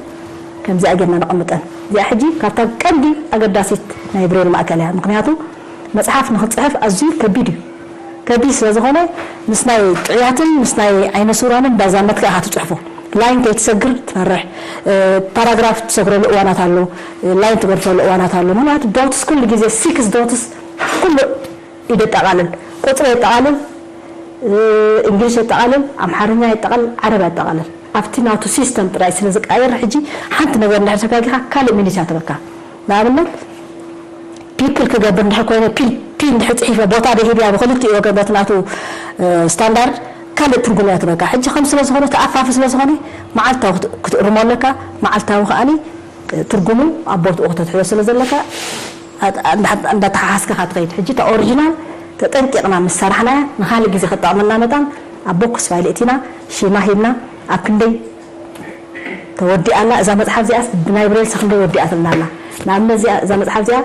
ከምዚኣ ጌርና ነቐምጠን። እዚኣ ሕጂ ካብታ ቀንዲ ኣገዳሲት ናይ ብሬል ማእከል እያ። ምክንያቱ መፅሓፍ ንክፅሕፍ ኣዝዩ ከቢድ እዩ። ከቢድ ስለ ዝኾነ ምስ ናይ ጥዑያትን ምስ ናይ ዓይነ ስውራንን እንዳዛመትካ ኢኻ ትፅሕፎ። ላይን ከይትሰግር ትፈርሕ። እ፣ ፓራግራፍ ትሰግረሉ እዋናት ኣሎ። እ፣ ላይን ትገድፈሉ እዋናት ኣሎ። ምክንያቱ ዶትስ ኩሉ ግዜ ሲክስ ዶትስ ኩሉ ኢድ የጠቓልል፣ ቁፅሪ የጠቓልል፣ እ፣ እንግሊሽ የጠቓልል፣ ኣምሓርኛ የጠቓልል፣ ዓረብ የጠቓልል። ኣብቲ ናቱ ሲስተም ጥራይ ስለ ዝቀያየር ሕጂ ሓንቲ ነገር እንድሕር ተጋጊኻ ካልእ ሚኒት እያ ትበካ። ንኣብነት ፒፕል ክገብር እንድሕር ኮይነ ፒል ፒ እንድሕር ፅሒፈ ቦታ ደሂብያ ብክልቲኡ ወገን በቲ ናቱ እ፣ ስታንዳርድ ካልእ ትርጉም እያ ትበካ። ሕጂ ከም ስለ ዝኾነ ተኣፋፊ ስለ ዝኾነ መዓልታዊ ክት- ክትእርሞ ኣለካ። መዓልታዊ ከዓኒ ትርጉሙ ኣብ ቦትኡ ክተትሕዞ ስለ ዘለካ ኣት- እንዳ- እንዳተሓሓዝካ ኢኻ ትኸይድ። ሕጂ እታ ኦሪጂናል ተጠንቂቕና ምስ ሰራሕናያ ንኻልእ ግዜ ክጠቕመና መጣን ኣብ ቦክስ ፋይል እቲና ሽማ ሂብና ኣብ ክንደይ ተወዲኣ ኣላ እዛ መፅሓፍ እዚኣስ ብናይ ብሬልስ ክንደይ ወዲኣትና ኣላ። ንኣብነት እዚኣ እዛ መፅሓፍ እዚኣ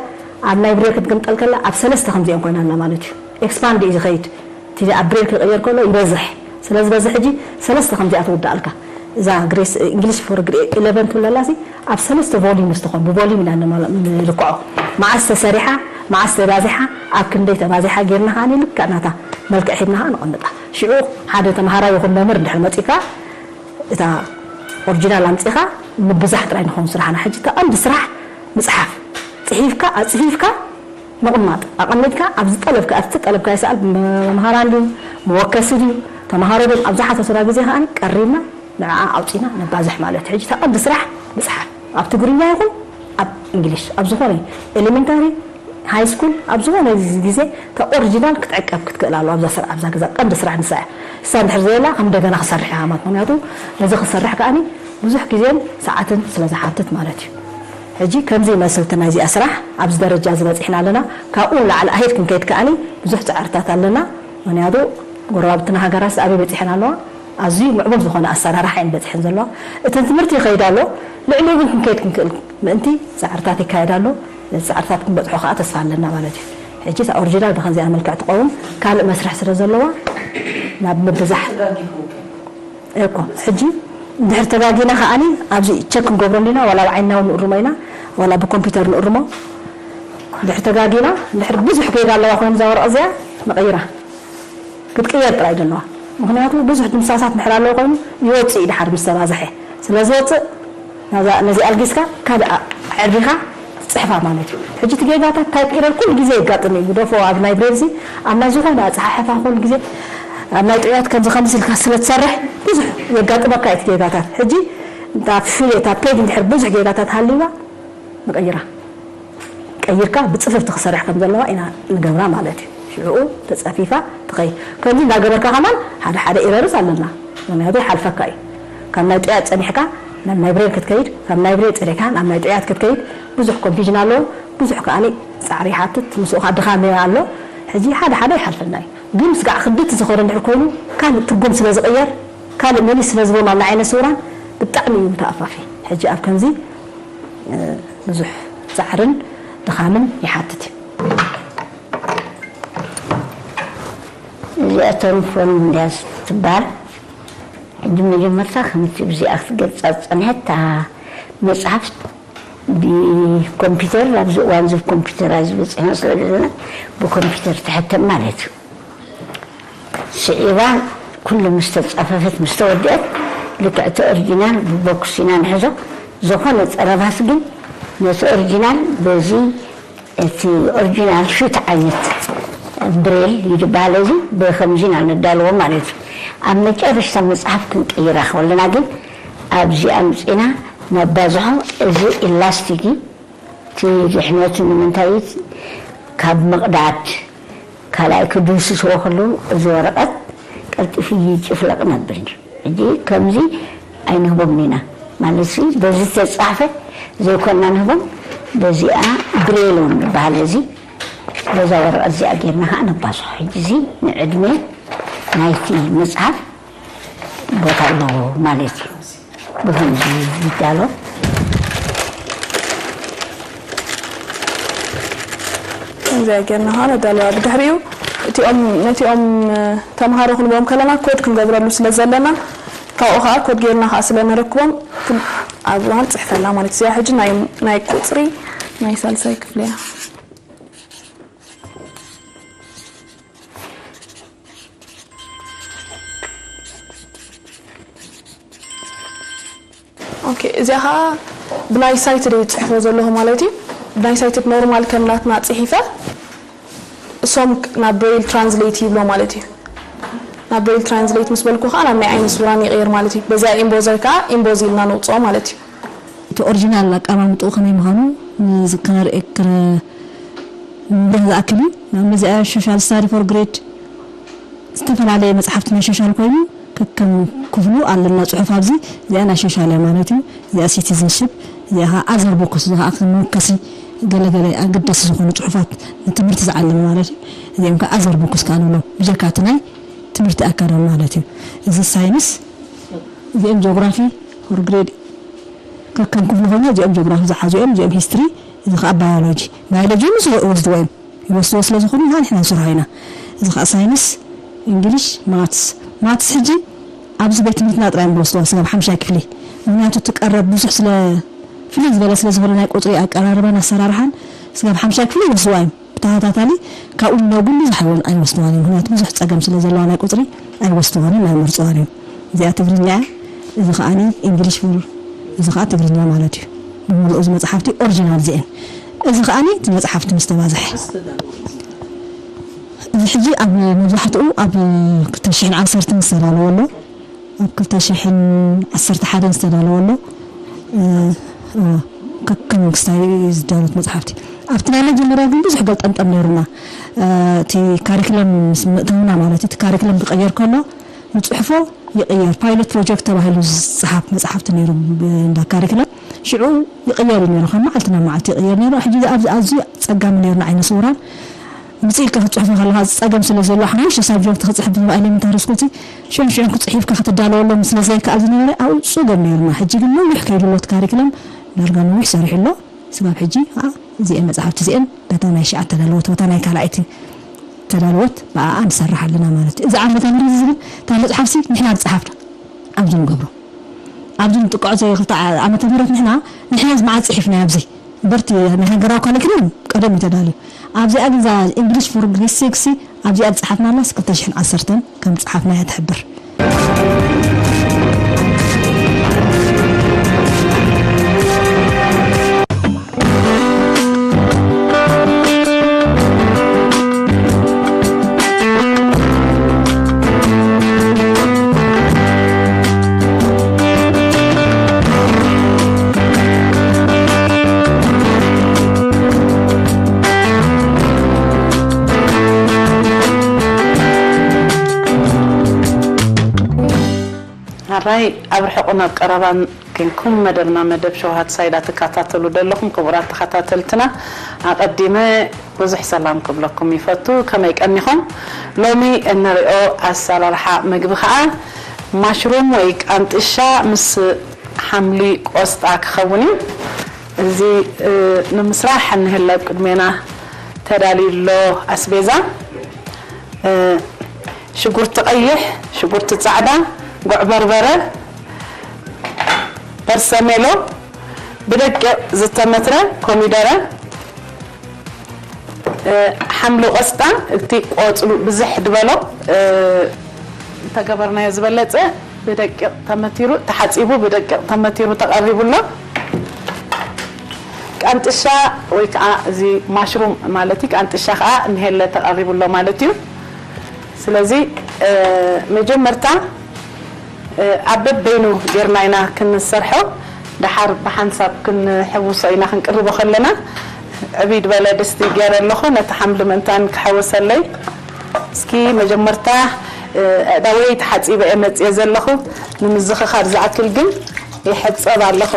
ኣብ ናይ ብሬል ክትግምጠል ከላ ኣብ ሰለስተ ከምዚኦም ኮይና ኣላ ማለት እዩ። ኤክስፓንድ እዩ ዝኸይድ። እቲ ኣብ ብሬል ክቕየር ከሎ ይበዝሕ። ስለ ዝበዝሕ ሕጂ ሰለስተ ከምዚኣ ትውዳኣልካ። እዛ ግሬስ እንግሊሽ ፎር ግሬድ ኢለቨን ትብለላ ሲ ኣብ ሰለስተ volume ምስ ትኾን ብvolume ኢና ንመል- ንልክዖ። መዓስ ተሰሪሓ፣ መዓስ ተባዚሓ፣ ኣብ ክንደይ ተባዚሓ ጌርና ከኣ ልክዕ ናታ መልክዕ ሂብና ከኣ ነቐምጣ። ሽዑ ሓደ ተምሃራይ ይኹን መምህር እንድሕር መጺካ እታ ኦሪጂናል ኣምጺኻ ምብዛሕ ጥራይ ንኸውን ስራሕና። ሕጂ እታ ቀንዲ ስራሕ ምጽሓፍ ጽሒፍካ ኣጽሒፍካ ምቕማጥ ኣቐሚጥካ ኣብ ዝጠለብካ ኣብቲ ጠለብካ ይሰኣል መምሃራን ድዩ መወከሲ ድዩ ተምሃሮ ድዮም ኣብ ዝሓተቱና ግዜ ከኣ ቀሪብና ንዓ ኣውፂና ነባዝሕ ማለት እዩ። ሕጂ ተቐንዲ ስራሕ ምፅሓፍ ኣብ ትግርኛ ይኹን ኣብ እንግሊሽ ኣብ ዝኾነ ኤሌመንታሪ ሃይ ስኩል ኣብ ዝኾነ ግዜ ተኦሪጂናል ክትዕቀብ ክትክእል ኣለዋ ኣብዛ ስራ ኣብዛ ገዛ ቀንዲ ስራሕ ንሳ እያ። እሳ እንድሕር ዘየላ ከም እንደገና ክሰርሕ እያ ማለት ምክንያቱ ነዚ ክሰርሕ ከኣኒ ብዙሕ ግዜን ሰዓትን ስለ ዝሓትት ማለት እዩ። ሕጂ ከምዚ ይመስል እቲ ናይዚኣ ስራሕ ኣብዚ ደረጃ እዚ በፂሕና ኣለና። ካብኡ ንላዕሊ ኣሄድ ክንከይድ ከኣኒ ብዙሕ ፃዕርታት ኣለና። ምክንያቱ ጎረባብትና ሃገራት ኣበይ በፂሐን ኣለዋ ኣዝዩ ምዕቡል ዝኾነ ኣሰራርሓ እየን በፂሐን ዘለዋ። እቲ ትምህርቲ ይኸይድ ኣሎ ልዕሊኡ ግን ክንከይድ ክንክእል ምእንቲ ፃዕርታት ይካየድ ኣሎ። ነዚ ፃዕርታት ክንበፅሖ ከዓ ተስፋ ኣለና ማለት እዩ። ሕጂ እታ ኦሪጂናል ብከምዚኣ መልክዕ ትኸውን ካልእ መስርሕ ስለ ዘለዋ ናብ ምብዛሕ እኮ ሕጂ እንድሕር ተጋጊና ከዓኒ ኣብዚ ቸክ ክንገብሮ እንዲና ዋላ ብዓይንና እውን ንእርሞ ኢና ዋላ ብኮምፒውተር ንእርሞ። እንድሕር ተጋጊና እንድሕር ብዙሕ ጌጋ ኣለዋ ኮይኑ እዛ ወረቐት እዚኣ ንቐይራ ክትቅየር ጥራይ ዘለዋ። ምክንያቱ ብዙሕ ድምሳሳት እንድሕር ኣለዎ ኮይኑ ይወፅእ እዩ ድሓር ምስ ተባዝሐ ስለ ዝወፅእ ነዚ ኣልጊስካ ካልእ ኣዕሪኻ ትፅሕፋ ማለት እዩ። ሕጂ እቲ ጌጋታት ታይፕ ኢረር ኩሉ ግዜ የጋጥም እዩ ግደፎ ኣብ ናይ ብሬል ሲ ኣብ ናይ ዝኾነ ኣፀሓሕፋ ኩሉ ግዜ ኣብ ናይ ጥዑያት ከምዚ ከምዚ ኢልካ ስለ ትሰርሕ ብዙሕ የጋጥመካ እዩ እቲ ጌጋታት። ሕጂ እታ ፍል እታ ፔጅ እንድሕር ብዙሕ ጌጋታት ሃልይዋ ንቕይራ ቀይርካ ብፅፍፍቲ ክሰርሕ ከም ዘለዋ ኢና ንገብራ ማለት እዩ። ሽዕኡ ተፀፊፋ ትኸይድ ከምዚ እንዳገበርካ ከማን ሓደ ሓደ ኢረርስ ኣለና። ምክንያቱ ይሓልፈካ እዩ ካብ ናይ ጥዑያት ፀኒሕካ ናብ ናይ ብሬል ክትከይድ ካብ ናይ ብሬል ፀኒሕካ ናብ ናይ ጥዑያት ክትከይድ ብዙሕ ኮንፊዥን ኣለዎ። ብዙሕ ከዓኒ ፃዕሪ ይሓትት ምስኡ ከዓ ድኻም ኣሎ። ሕጂ ሓደ ሓደ ይሓልፈና እዩ ግን ስጋዕ ክብድት ዝኸደ እንድሕር ኮይኑ ካልእ ትርጉም ስለ ዝቕየር ካልእ ሚኒስ ስለ ዝቦም ኣብ ናይ ዓይነ ስውራን ብጣዕሚ እዩ ተኣፋፊ። ሕጂ ኣብ ከምዚ ብዙሕ ፃዕርን ድኻምን ይሓትት እዩ። እዚኣቶም ፎርም እንድያ ትበሃል። ሕጂ መጀመርታ ከምቲ ብዚኣ ክትገልፃ ዝፀንሐት እታ መፅሓፍ ብኮምፒውተር ኣብዚ እዋን እዚ ኮምፒውተር ዝበፅሕና ስለ ዘለና ብኮምፒውተር ትሕተም ማለት እዩ። ስዒባ ኩሉ ምስ ተፃፈፈት ምስ ተወደአት ልክዕ እቲ ኦሪጂናል ብቦክስ ኢና ንሕዞ። ዝኾነ ፀረባት ግን ነቲ ኦሪጂናል በዚ እቲ ኦሪጂናል ሹት ዓይነት ብሬል ይድበሃል እዚ ብከምዚ ኢና ነዳልዎ ማለት እዩ። ኣብ መጨረሽታ መፅሓፍ ክንቅይራ ከለና ግን ኣብዚ ኣምፂና ነባዝሖ እዚ ኢላስቲክ እዩ። እቲ ድሕነቱ ንምንታይ ካብ ምቕዳድ ካልኣይ ክድምስስዎ ከለዉ እዚ ወረቐት ቀልጢፉ ይጭፍለቕ ነብል እዩ። ሕጂ ከምዚ ኣይንህቦም ኢና ማለት ሲ በዚ ዝተፃሕፈ ዘይኮና ንህቦም በዚኣ ብሬል እውን ዝበሃል እዚ በዛ ወረቐት እዚኣ ጌርና ከዓ ነባዝሖ። ሕጂ እዚ ንዕድመ ናይቲ መፅሓፍ ቦታ ኣለዎ ማለት እዩ። ብኸምዚ ይዳሎ። ከምዚኣ ጌርና ከዓ ነዳልዋ። ብድሕሪኡ እቲኦም ነቲኦም ተምሃሮ ክንቦም ከለና ኮድ ክንገብረሉ ስለ ዘለና ካብኡ ከዓ ኮድ ጌርና ከዓ ስለ ነረክቦም ኣብ እዋን ፅሕፈላ ማለት እዚኣ ሕጂ ናይ ቁፅሪ ናይ ሳልሳይ ክፍሊ እያ። ኦኬ እዚኣ ከዓ ብናይ ሳይትድ እየ ዝፅሕፎ ዘለኹ ማለት እዩ። ብናይ ሳይትድ ኖርማል ከም ናትና ፅሒፈ እሶም ናብ ብሬል ትራንስሌት ይብሎ ማለት እዩ። ናብ ብሬል ትራንስሌት ምስ በልኩ ከዓ ናብ ናይ ዓይነ ስውራን ይቕየር ማለት እዩ። በዚኣ ኢምቦዘር ከዓ ኢምቦዝ ኢልና ነውፅኦ ማለት እዩ። እቲ ኦሪጂናል ኣቀማምጥኡ ከመይ ምዃኑ ንዝከነርእየክረ ምብራህ ዝኣክል እዩ። ንኣብነት እዚኣ ሶሻል ስታዲ ፎር ግሬድ ዝተፈላለየ መፅሓፍቲ ናይ ሶሻል ኮይኑ ከከም ክፍሉ ኣለና ፅሑፍ ኣብዚ እዚኣ ናይ ሶሻል እያ ማለት እዩ። እዚኣ ሲቲዝንሽፕ እዚኣ ከዓ ኣዘር ቦክስ እዚ ከዓ ከም መወከሲ ገለገለ ኣገደሲ ዝኾኑ ፅሑፋት ንትምህርቲ ዝዓለመ ማለት እዩ። እዚኦም ከዓ ኣዘር ቦክስ ከዓ ንብሎም ብጀካ እቲ ናይ ትምህርቲ ኣካዳሚ ማለት እዩ። እዚ ሳይንስ እዚኦም ጂኦግራፊ ፎር ግሬድ ከከም ክፍሉ ኮይኑ እዚኦም ጂኦግራፊ ዝሓዙ እዮም። እዚኦም ሂስትሪ እዚ ከዓ ባዮሎጂ ባዮሎጂ ምስ ይወስድዎ እዮም። ይወስድዎ ስለ ዝኾኑ ከዓ ንሕና ንሰርሖ ኢና። እዚ ከዓ ሳይንስ፣ እንግሊሽ፣ ማትስ ማትስ ሕጂ ኣብዚ ቤት ትምህርትና ጥራይ እዮም ዝወስድዋ ስጋብ ሓምሻይ ክፍሊ። ምኽንያቱ እቲ ቀረብ ብዙሕ ስለ፣ ፍልይ ዝበለ ስለ ዝኾነ ናይ ቁፅሪ ኣቀራርባን ኣሰራርሓን፣ ስጋብ ሓምሻይ ክፍሊ ይወስድዋ እዮም ብተኸታታሊ። ካብኡ ንላዕሊ ግን ብዙሕ ኣይወ-፣ ኣይወስድዋን እዮም። ምኽንያቱ ብዙሕ ፀገም ስለ ዘለዋ ናይ ቁፅሪ ኣይወስድዋን እዮም፣ ኣይመርፅዋን እዮም። እዚኣ ትግርኛ እያ፣ እዚ ከዓኒ እንግሊሽ ፎር፣ እዚ ከዓ ትግርኛ ማለት እዩ። ብምሉእ እዚ መፅሓፍቲ ኦሪጂናል እዚአን። እዚ ከዓኒ እቲ መፅሓፍቲ ምስ ተባዝሐ፣ እዚ ሕጂ ኣብ መብዛሕትኡ ኣብ ክልተ ሽሕን ዓሰርተን ዝተዳለወ ኣሎ፣ ኣብ ክልተ ሽሕን ዓሰርተ ሓደን ዝተዳለወ ኣሎ። እ፣ እወ፣ ከከም መንግስታዊ ዝዳለት መፅሓፍቲ። ኣብቲ ናይ መጀመርያ ግን ብዙሕ ገልጠምጠም ነይሩና። እ፣ እቲ ካሪክለም ምስ ምእተውና ማለት እዩ፣ እቲ ካሪክለም ክቕየር ከሎ ንፅሑፎ ይቕየር። ፓይሎት ፕሮጀክት ተባሂሉ ዝፀሓፍ መፅሓፍቲ ነይሩ ብ-፣ እንዳ ካሪክለም። ሽዑ ይቕየር እዩ ነይሩ፣ ካብ መዓልቲ ናብ መዓልቲ ይቕየር ነይሩ። ሕጂ ኣብዚ ኣዝዩ ጸጋሚ ነይሩ ንዓይነ ስውራን። ምጽእ ኢልካ ክትጽሕፎ ከለኻ ጸገም ስለ ዘሎ፣ ሓሙሽተ ሳብጀክት ክጽሕፍ ብዝበ ኤሌመንታሪ ስኩል፣ ሽዑን ሽዑን ክጽሒፍካ ክትዳለወሎም ስለ ዘይከኣል ዝነበረ፣ ኣብኡ ጸገም ነይሩና። ሕጂ ግን ነዊሕ ከይዱ ኣሎ እቲ ካሪክለም፣ ዳርጋ ነዊሕ ሰሪሑ ኣሎ። ስጋብ ሕጂ ኸኣ እዚኤን መጻሕፍቲ እዚኤን በታ ናይ ሽዓ ተዳለወት፣ በታ ናይ ካልኣይቲ ተዳለወት፣ ብኣኣ ንሰርሕ ኣለና ማለት እዩ። እዚ ዓመተ ምህረት እዚ ግን እታ መጽሓፍሲ ንሕና ዝጸሓፍና ኣብዚ ንገብሮ። ኣብዚ ንጥቀዖ ዘይ ክልተ ዓ-፣ ዓመተ ምህረት ንሕና፣ ንሕና እዚ መዓት ጽሒፍና ኣብዚ። እምበርቲ ናይ ሃገራዊ ካሪክለም ቀደም እዩ ተዳልዩ። ኣብዚኣ ግን እዛ English for Grade Six ኣብዚኣ ዝጸሓፍናላስ ክልተ ሽሕን ዓሰርተን ከም ዝጸሓፍናያ ትሕብር። ሓራይ ኣብ ርሑቕን ኣብ ቀረባን ኮንኩም መደብና መደብ ሸውሃት ሳይዳ ትከታተሉ ዘለኹም ክቡራት ተኸታተልትና፣ ኣቐዲመ ብዙሕ ሰላም ክብለኩም ይፈቱ። ከመይ ቀኒኹም? ሎሚ እንሪኦ ኣሰራርሓ ምግቢ ኸኣ ማሽሩም ወይ ቃንጥሻ ምስ ሓምሊ ቆስጣ ክኸውን እዩ። እዚ፣ እ፣ ንምስራሕ እንህለ ኣብ ቅድሜና ተዳልዩ ኣሎ ኣስቤዛ። እ፣ ሽጉርቲ ቀይሕ፣ ሽጉርቲ ጻዕዳ፣ ጉዕ በርበረ፣ በርሰሜሎ፣ ብደቂቕ ዝተመትረ ኮሚደረ፣ እ፣ ሓምሊ ቆስጣ፣ እቲ ቆጽሉ ብዝሕ ዝበሎ፣ እ፣ እንተገበርናዮ ዝበለጸ፣ ብደቂቕ ተመቲሩ፣ ተሓጺቡ ብደቂቕ ተመቲሩ ተቐሪቡ ኣሎ። ቃንጥሻ ወይ ከዓ እዚ ማሽሩም ማለት እዩ። ቃንጥሻ ከዓ እንሄለ ተቐሪቡ ኣሎ ማለት እዩ። ስለዚ፣ እ፣ መጀመርታ፣ እ፣ ኣብ በበይኑ ጌርና ኢና ክንሰርሖ። ደሓር ብሓንሳብ ክንሕውሶ ኢና ክንቅርቦ ከለና። ዕብይ ዝበለ ድስቲ ገይረ ኣለኹ። ነቲ ሓምሊ ምእንታን ክሕውሰለይ። እስኪ መጀመርታ፣ እ፣ ኣእዳወይ ተሓጺበ እየ መጽየ ዘለኹ። ንምዝኽኻር ዝኣክል ግን ይሕጸብ ኣለኹ።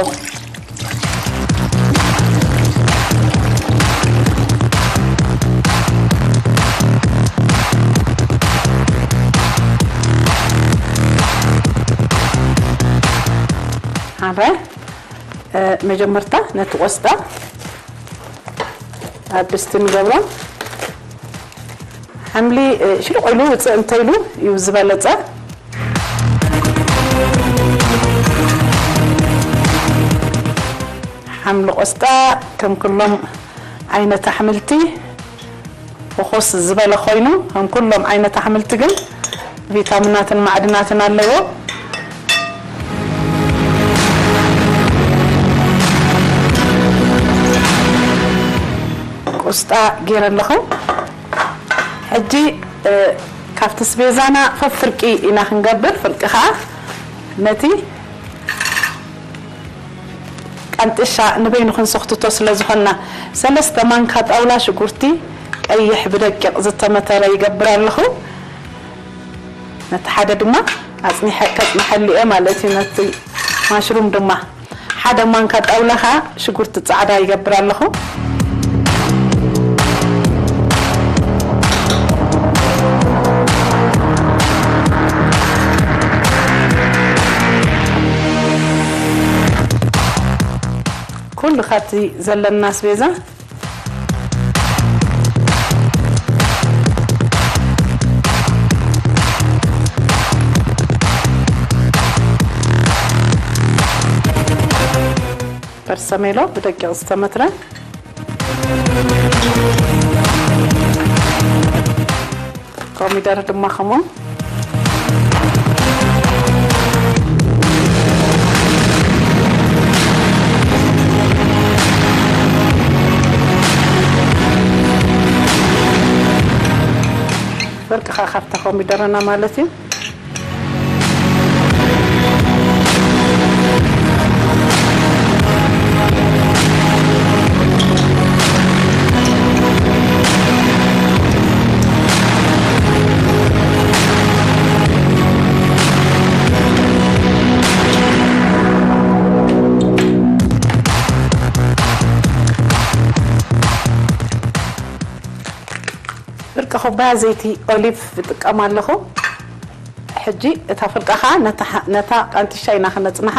ሓራይ፣ እ፣ መጀመርታ ነቲ ቆስጣ ኣብ ድስቲ ንገብሮ። ሓምሊ፣ እ፣ ሽሉቕ ኢሉ ውፅእ እንተኢሉ እዩ ዝበለፀ። ሓምሊ ቆስጣ ከም ኩሎም ዓይነት ኣሕምልቲ ፍኹስ ዝበለ ኮይኑ፣ ከም ኩሎም ዓይነት ኣሕምልቲ ግን ቪታሚናትን ማዕድናትን ኣለዎ። ቆስጣ ገይረ ኣለኹ። ሕጂ፣ እ፣ ካብቲ ስቤዛና ፈፍርቂ ኢና ክንገብር። ፍርቂ ኸዓ ነቲ ቃንጥሻ ንበይኑ ክንሰኽትቶ ስለ ዝኾንና፣ ሰለስተ ማንካ ጣውላ ሽጉርቲ ቀይሕ ብደቂቕ ዝተመተረ ይገብር ኣለኹ። ነቲ ሓደ ድማ ኣጽኒሐ፣ ከጽንሐሉ እየ ማለት እዩ። ነቲ ማሽሩም ድማ ሓደ ማንካ ጣውላ ኸኣ ሽጉርቲ ጻዕዳ ይገብር ኣለኹ። ኩሉ ካብቲ ዘለና ኣስቤዛ በርሰሜሎ ብደቂቕ ዝተመትረ፣ ኮሚደረ ድማ ከምኡ። ፍርቂ ኸዓ ካብታ ኮሚደረና ማለት እዩ። ፍርቂ ኩባያ ዘይቲ ኦሊቭ እጥቀም ኣለኹ። ሕጂ እታ ፍርቃ ኸዓ ነታ ሓ-፣ ነታ ቃንጥሻ ኢና ክነጽንሓ።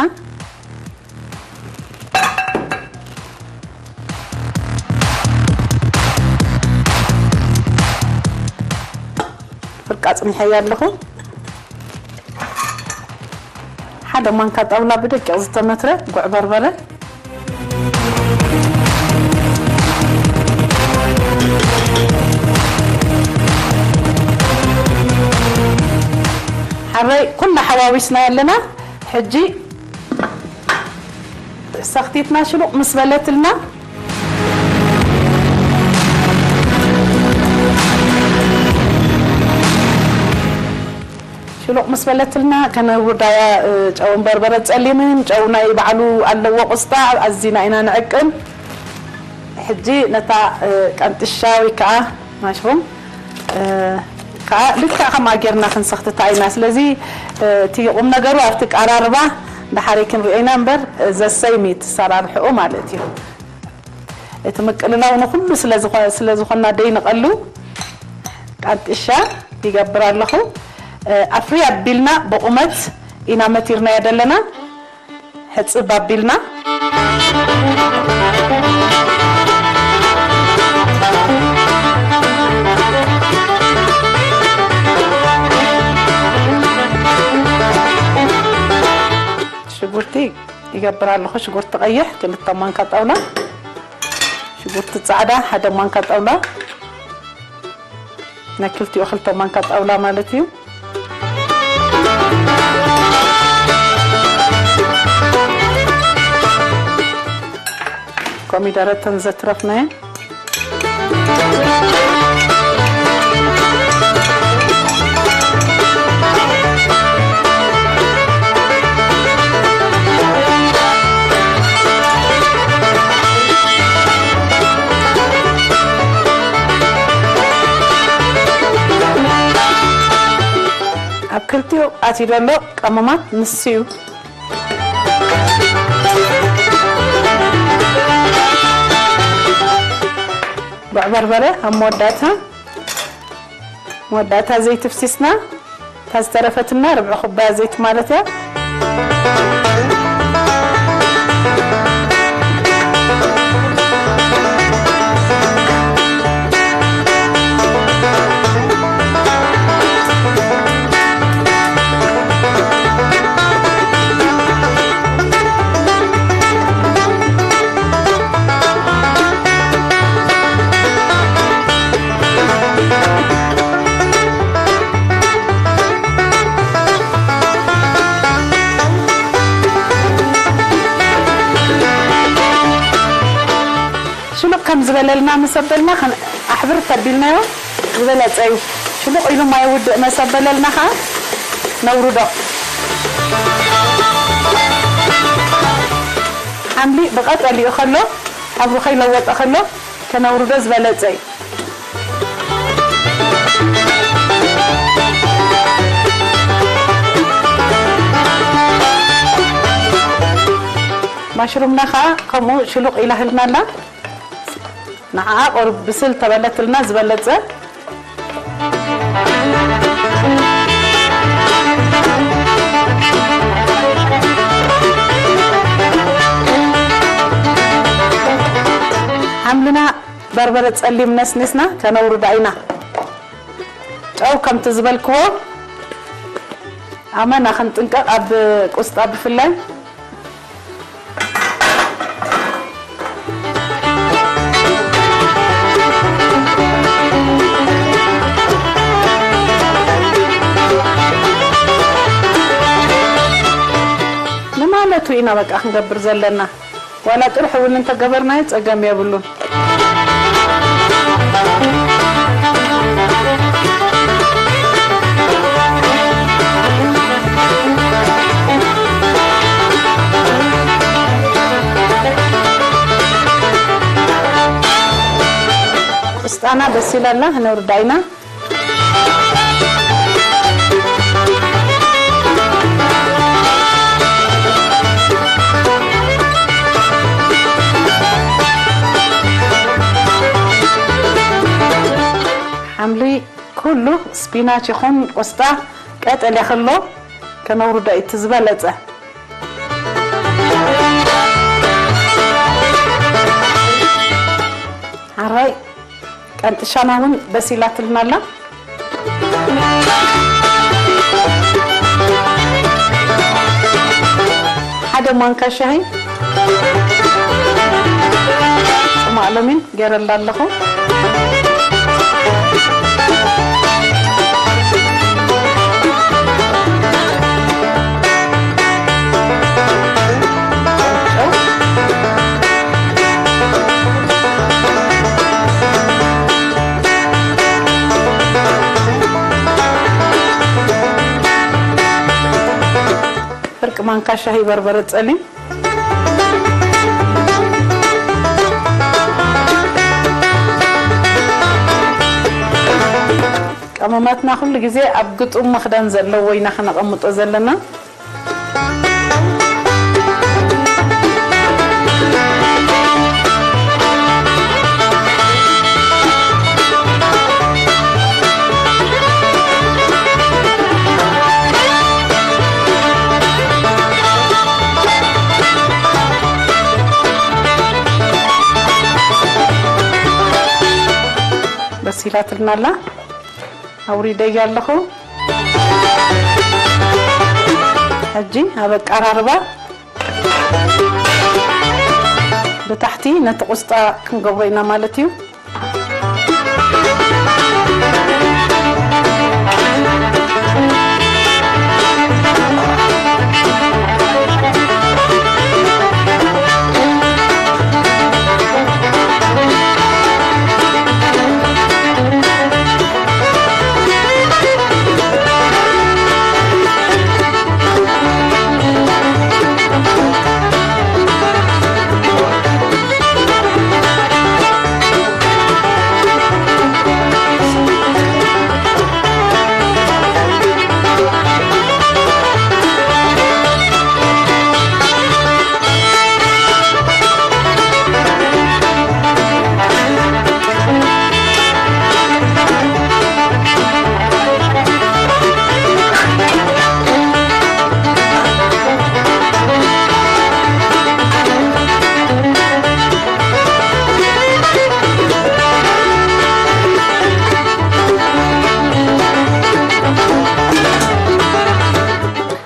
ፍርቃ ኣጽኒሐያ ኣለኹ። ሓደ ማንካ ጣውላ ብደቂቕ ዝተመትረ ጉዕ በርበረ። ሓረይ ኩሉ ሓዋዊስና ኣለና። ሕጂ ሰኽቲትና ሽሉቕ ምስ በለትልና፣ ሽሉቕ ምስ በለትልና ከነውርዳያ፣ እ፣ ጨውን በርበረ ጸሊምን ጨው ናይ ባዕሉ ኣለዎ። ቁስጣ ኣዚና ኢና ንዕቅን። ሕጂ ነታ፣ እ፣ ቀንጥሻ ወይ ከዓ ማሽሩም፣ እ፣ ከዓ ልክዕ ከምኣ ጌርና ክንሰኽትታ ኢና። ስለዚ፣ እ፣ እቲ ቁም ነገሩ ኣብቲ ቀራርባ ድሓረይ ክንሪኦ ኢና እምበር፣ እ፣ ዘሰይም እዩ እቲ ኣሰራርሕኡ ማለት እዩ። እቲ ምቅልላው ንኹሉ ስለ ዝኾ-፣ ስለ ዝኾና ደይንቐሉ ቀንጥሻ ይገብር ኣለኹ። እ፣ ኣፍርይ ኣቢልና ብቑመት ኢና መቲርናዮ ዘለና። ሕጽብ ኣቢልና። ሽጉርቲ ይገብር ኣለኹ። ሽጉርቲ ቀይሕ ክልተ ማንካ ጣውላ፣ ሽጉርቲ ጻዕዳ ሓደ ማንካ ጣውላ፣ ናይ ክልቲኡ ክልተ ማንካ ጣውላ ማለት እዩ። ኮሚደረ እተን ዘትረፍናየን። ኣብ ክልቲኡ ኣትዩ ዘሎ ቀመማት ንሱ እዩ። ጉዕ በርበረ ኣብ መወዳእታ፣ መወዳእታ ዘይቲ ፍሲስና፣ እታ ዝተረፈትና ርብዒ ኩባያ ዘይቲ ማለት እያ። ሽሉቕ ከም ዝበለልና ምስ ኣበልና ከን-፣ ኣሕብር ተቢልናዮ ዝበለጸ እዩ። ሽሉቕ ኢሉ ማይ ውድእ መስ ኣበለልና ኸኣ ነውርዶ። ሓምሊ ብቐጠሊኡ ከሎ፣ ሕብሩ ከይለወጠ ከሎ ከነውርዶ ዝበለጸ እዩ። ማሽሩምና ኸኣ ከምኡ ሽሉቕ ኢላ ህልና ኣላ። ንዓኣ ቁሩብ ብስል ተበለትልና ዝበለጸ። ሓምልና በርበረ ጸሊም ነስኒስና ከነውርዳ ኢና። ጨው ከምቲ ዝበልክዎ ኣመና ክንጥንቀቕ፣ ኣብ ቁስጣ ብፍላይ። ኢና በቃ ክንገብር ዘለና። ዋላ ጥርሑ እውን እንተገበርናዮ ጸገም የብሉን። ቁስጣና በሲላ ኣላ፣ ነውርዳ ኢና። ሓምሊ ኩሉ ስፒናች ይኹን ቆስጣ ቀጠልያ ከሎ ከነውርዶ እዩ እቲ ዝበለጸ። ሓራይ ቀንጥሻና እውን በሲላትልና ኣላ። ሓደ ማንካ ሻሂ ጽማቕ ለሚን ገይረላ ኣለኹ። ፍርቂ ማንካ ሻሂ በርበረ ጸሊም። ቀመማትና ኩሉ ግዜ ኣብ ግጡም መኽደን ዘለዎ ኢና ከነቐምጦ ዘለና። በሲላትልና ኣላ። ኣውሪደያ ኣለኹ። ሕጂ ኣብ ኣቀራርባ ብታሕቲ ነቲ ቁስጣ ክንገብሮ ኢና ማለት እዩ።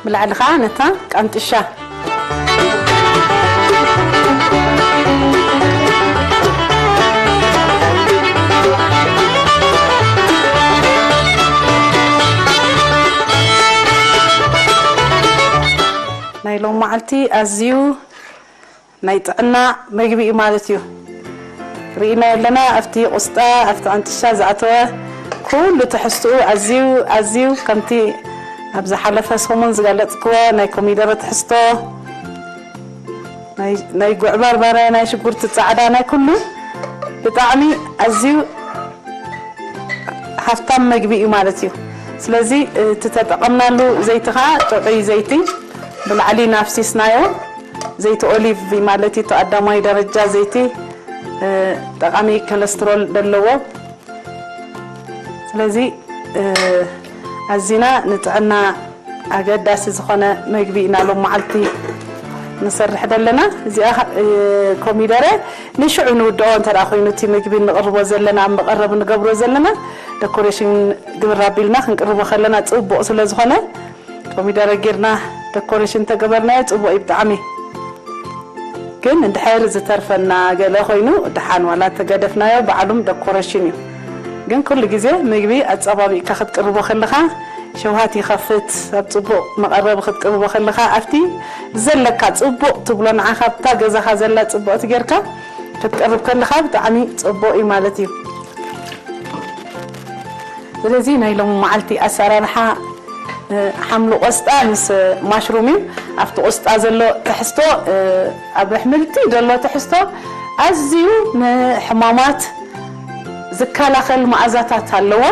ብላዕሊ ኸዓ ነታ ቃንጥሻ ናይ ሎም መዓልቲ ኣዝዩ ናይ ጥዕና መግቢ እዩ ማለት እዩ። ርኢና ኣለና ኣብቲ ቁስጣ ኣብቲ ቃንጥሻ ዝኣተወ ኩሉ ትሕዝትኡ ኣዝዩ ኣዝዩ ከምቲ ኣብ ዝሓለፈ ሰሙን ዝገለጽክዎ ናይ ኮሚደረ ትሕዝቶ፣ ናይ ናይ ጉዕ በርበረ፣ ናይ ሽጉርቲ ጻዕዳ፣ ናይ ኩሉ ብጣዕሚ ኣዝዩ ሃፍታም መግቢ እዩ ማለት እዩ። ስለዚ እቲ ተጠቐምናሉ ዘይቲ ኸዓ ጥዑይ ዘይቲ ብላዕሊ ናፍሲስናዮ ዘይቲ ኦሊቭ ማለት እዩ። እቲ ቀዳማይ ደረጃ ዘይቲ ጠቓሚ ኮለስትሮል ዘለዎ። ስለዚ ኣዚና ንጥዕና ኣገዳሲ ዝኾነ መግቢ ኢና ሎም መዓልቲ ንሰርሕ ዘለና። እዚኣ ኮሚደረ ንሽዑ ንውድኦ እንተ ደኣ ኮይኑ እቲ ምግቢ ንቕርቦ ዘለና ኣብ መቐረቢ ንገብሮ ዘለና ደኮሬሽን ግብር ኣቢልና ክንቅርቦ ከለና ጽቡቕ ስለ ዝኾነ ኮሚደረ ጌርና ደኮሬሽን ተገበርናዮ ጽቡቕ እዩ ብጣዕሚ። ግን እንድሕር ዝተርፈና ገለ ኮይኑ ደሓን ዋላ ተገደፍናዮ ባዕሉም ደኮሬሽን እዩ። ግን ኩሉ ግዜ ምግቢ ኣጸባቢቕካ ክትቅርቦ ከለኻ ሸውሃት ይኸፍት። ኣብ ጽቡቕ መቐረቢ ክትቅርቦ ከለኻ ኣብቲ ዘለካ ጽቡቕ ትብሎ ንዓኻ ኣብታ ገዛኻ ዘላ ጽቡቕቲ ጌርካ ክትቀርብ ከለኻ ብጣዕሚ ጽቡቕ እዩ ማለት እዩ። ስለዚ ናይ ሎሚ መዓልቲ ኣሰራርሓ ሓምሊ ቆስጣ ምስ ማሽሩም እዩ። ኣብቲ ቆስጣ ዘሎ ትሕዝቶ ኣብ ኣሕምልቲ ዘሎ ትሕዝቶ ኣዝዩ ንሕማማት ዝከላኸል መኣዛታት ኣለዎ።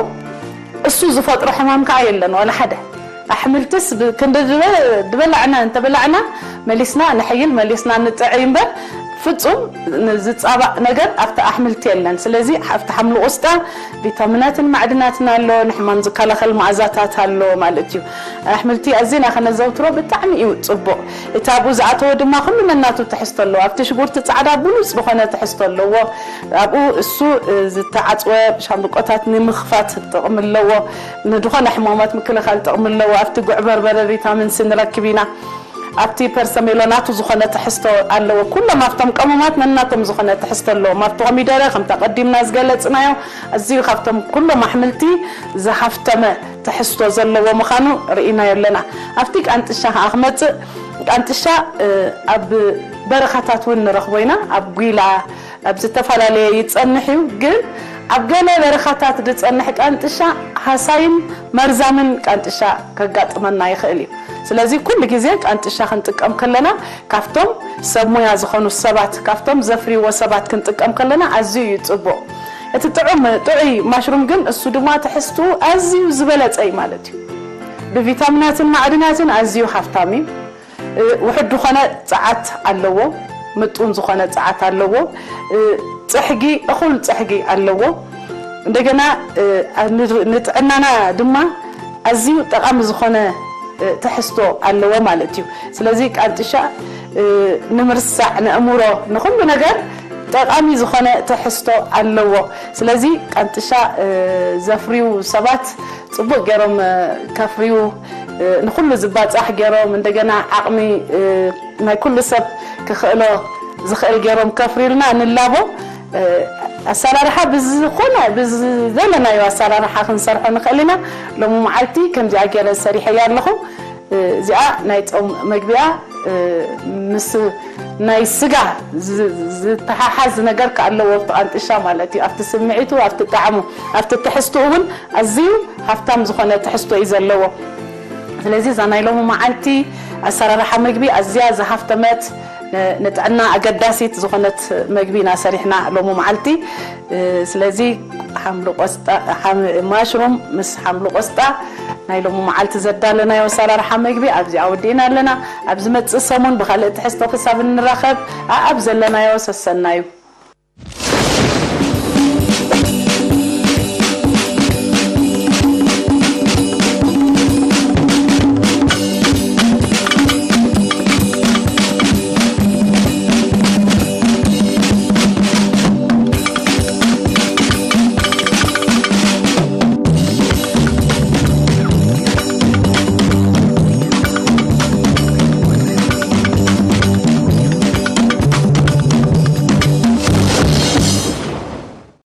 እሱ ዝፈጥሮ ሕማም ከዓ የለን ዋላ ሓደ። ኣሕምልትስ ክንዲ ድበላዕና እንተበላዕና መሊስና ንሕይል መሊስና ንጥዕይ እምበር ፍጹም ዝፃባእ ነገር ኣብቲ ኣሕምልቲ የለን። ስለዚ ኣብቲ ሓምሊ ቆስጣ ቪታሚናትን ማዕድናትን ኣሎ፣ ንሕማም ዝከላኸል መኣዛታት ኣሎ ማለት እዩ። ኣሕምልቲ ኣዚና ከነዘውትሮ ብጣዕሚ እዩ ፅቡቕ። እቲ ኣብኡ ዝኣተወ ድማ ኩሉ ነናቱ ትሕዝቶ ኣለዎ። ኣብቲ ሽጉርቲ ፃዕዳ ብሉፅ ዝኾነ ትሕዝቶ ኣለዎ። ኣብኡ እሱ ዝተዓፅወ ሻምብቆታት ንምኽፋት ጥቕሚ ኣለዎ። ንድኾነ ሕማማት ምክልኻል ጥቕሚ ኣለዎ። ኣብቲ ጉዕ በርበረ ቪታሚን ሲ ንረክብ ኢና። ኣብቲ ፐርሰሜሎ ናቱ ዝኾነ ትሕዝቶ ኣለዎ። ኩሎም ኣብቶም ቀመማት ነናቶም ዝኾነ ትሕዝቶ ኣለዎም። ኣብቲ ኮሚደረ ከምታ ቀዲምና ዝገለጽናዮ ኣዝዩ ካብቶም ኩሎም ኣሕምልቲ ዝሃፍተመ ትሕዝቶ ዘለዎ ምዃኑ ርኢናዮ ኣለና። ኣብቲ ቃንጥሻ ከዓ ክመጽእ፣ ቃንጥሻ ኣብ በረኻታት እውን ንረኽቦ ኢና። ኣብ ጒላ ኣብ ዝተፈላለየ ይጸንሕ እዩ። ግን ኣብ ገለ በረኻታት ዝጸንሕ ቃንጥሻ ሃሳይን መርዛምን ቃንጥሻ ከጋጥመና ይኽእል እዩ። ስለዚ ኩሉ ግዜ ቃንጥሻ ክንጥቀም ከለና ካብቶም ሰብ ሙያ ዝኾኑ ሰባት ካብቶም ዘፍርይዎ ሰባት ክንጥቀም ከለና ኣዝዩ እዩ ጽቡቕ። እቲ ጥዑም ጥዑይ ማሽሩም ግን እሱ ድማ ትሕዝትኡ ኣዝዩ ዝበለጸ እዩ ማለት እዩ። ብቪታሚናትን ማዕድናትን ኣዝዩ ሃፍታም እዩ። ውሑድ ዝኾነ ጸዓት ኣለዎ፣ ምጡን ዝኾነ ጸዓት ኣለዎ። ጽሕጊ እኹል ጽሕጊ ኣለዎ። እንደገና ንጥዕናና ድማ ኣዝዩ ጠቓሚ ዝኾነ ትሕዝቶ ኣለዎ ማለት እዩ። ስለዚ ቃንጥሻ ንምርሳዕ ንእምሮ ንኹሉ ነገር ጠቓሚ ዝኾነ ትሕዝቶ ኣለዎ። ስለዚ ቃንጥሻ ዘፍርዩ ሰባት ጽቡቕ ገይሮም ከፍርዩ ንኹሉ ዝባጻሕ ገይሮም እንደገና ዓቕሚ ናይ ኩሉ ሰብ ክኽእሎ ዝኽእል ገይሮም ከፍርዩልና ንላቦ። ኣሰራርሓ ብዝኾነ ብዝደለናዮ ኣሰራርሓ ክንሰርሖ ንኽእል ኢና። ሎሚ መዓልቲ ከምዚኣ ገይረ ሰሪሐያ ኣለኹ። እዚኣ ናይ ጾም መግቢያ ምስ ናይ ስጋ ዝተሓሓዝ ነገር ከኣለዎ ኣብቲ ቃንጥሻ ማለት እዩ። ኣብቲ ስምዒቱ ኣብቲ ጣዕሙ ኣብቲ ትሕዝትኡ እውን ኣዝዩ ሃፍታም ዝኾነ ትሕዝቶ እዩ ዘለዎ። ስለዚ እዛ ናይ ሎሚ መዓልቲ ኣሰራርሓ መግቢ ኣዝያ ዝሃፍተመት ንጥዕና ኣገዳሲት ዝኾነት መግቢ ኢና ሰሪሕና ሎሚ መዓልቲ። ስለዚ ሓምሊ ቆስጣ ማሽሩም ምስ ሓምሊ ቆስጣ ናይ ሎሚ መዓልቲ ዘዳለናዮ ኣሰራርሓ መግቢ ኣብዚ ኣወዲእና ኣለና። ኣብ ዝመፅእ ሰሙን ብካልእ ትሕዝቶ ክሳብ እንራኸብ ኣኣብ ዘለናዮ ሰሰናዩ።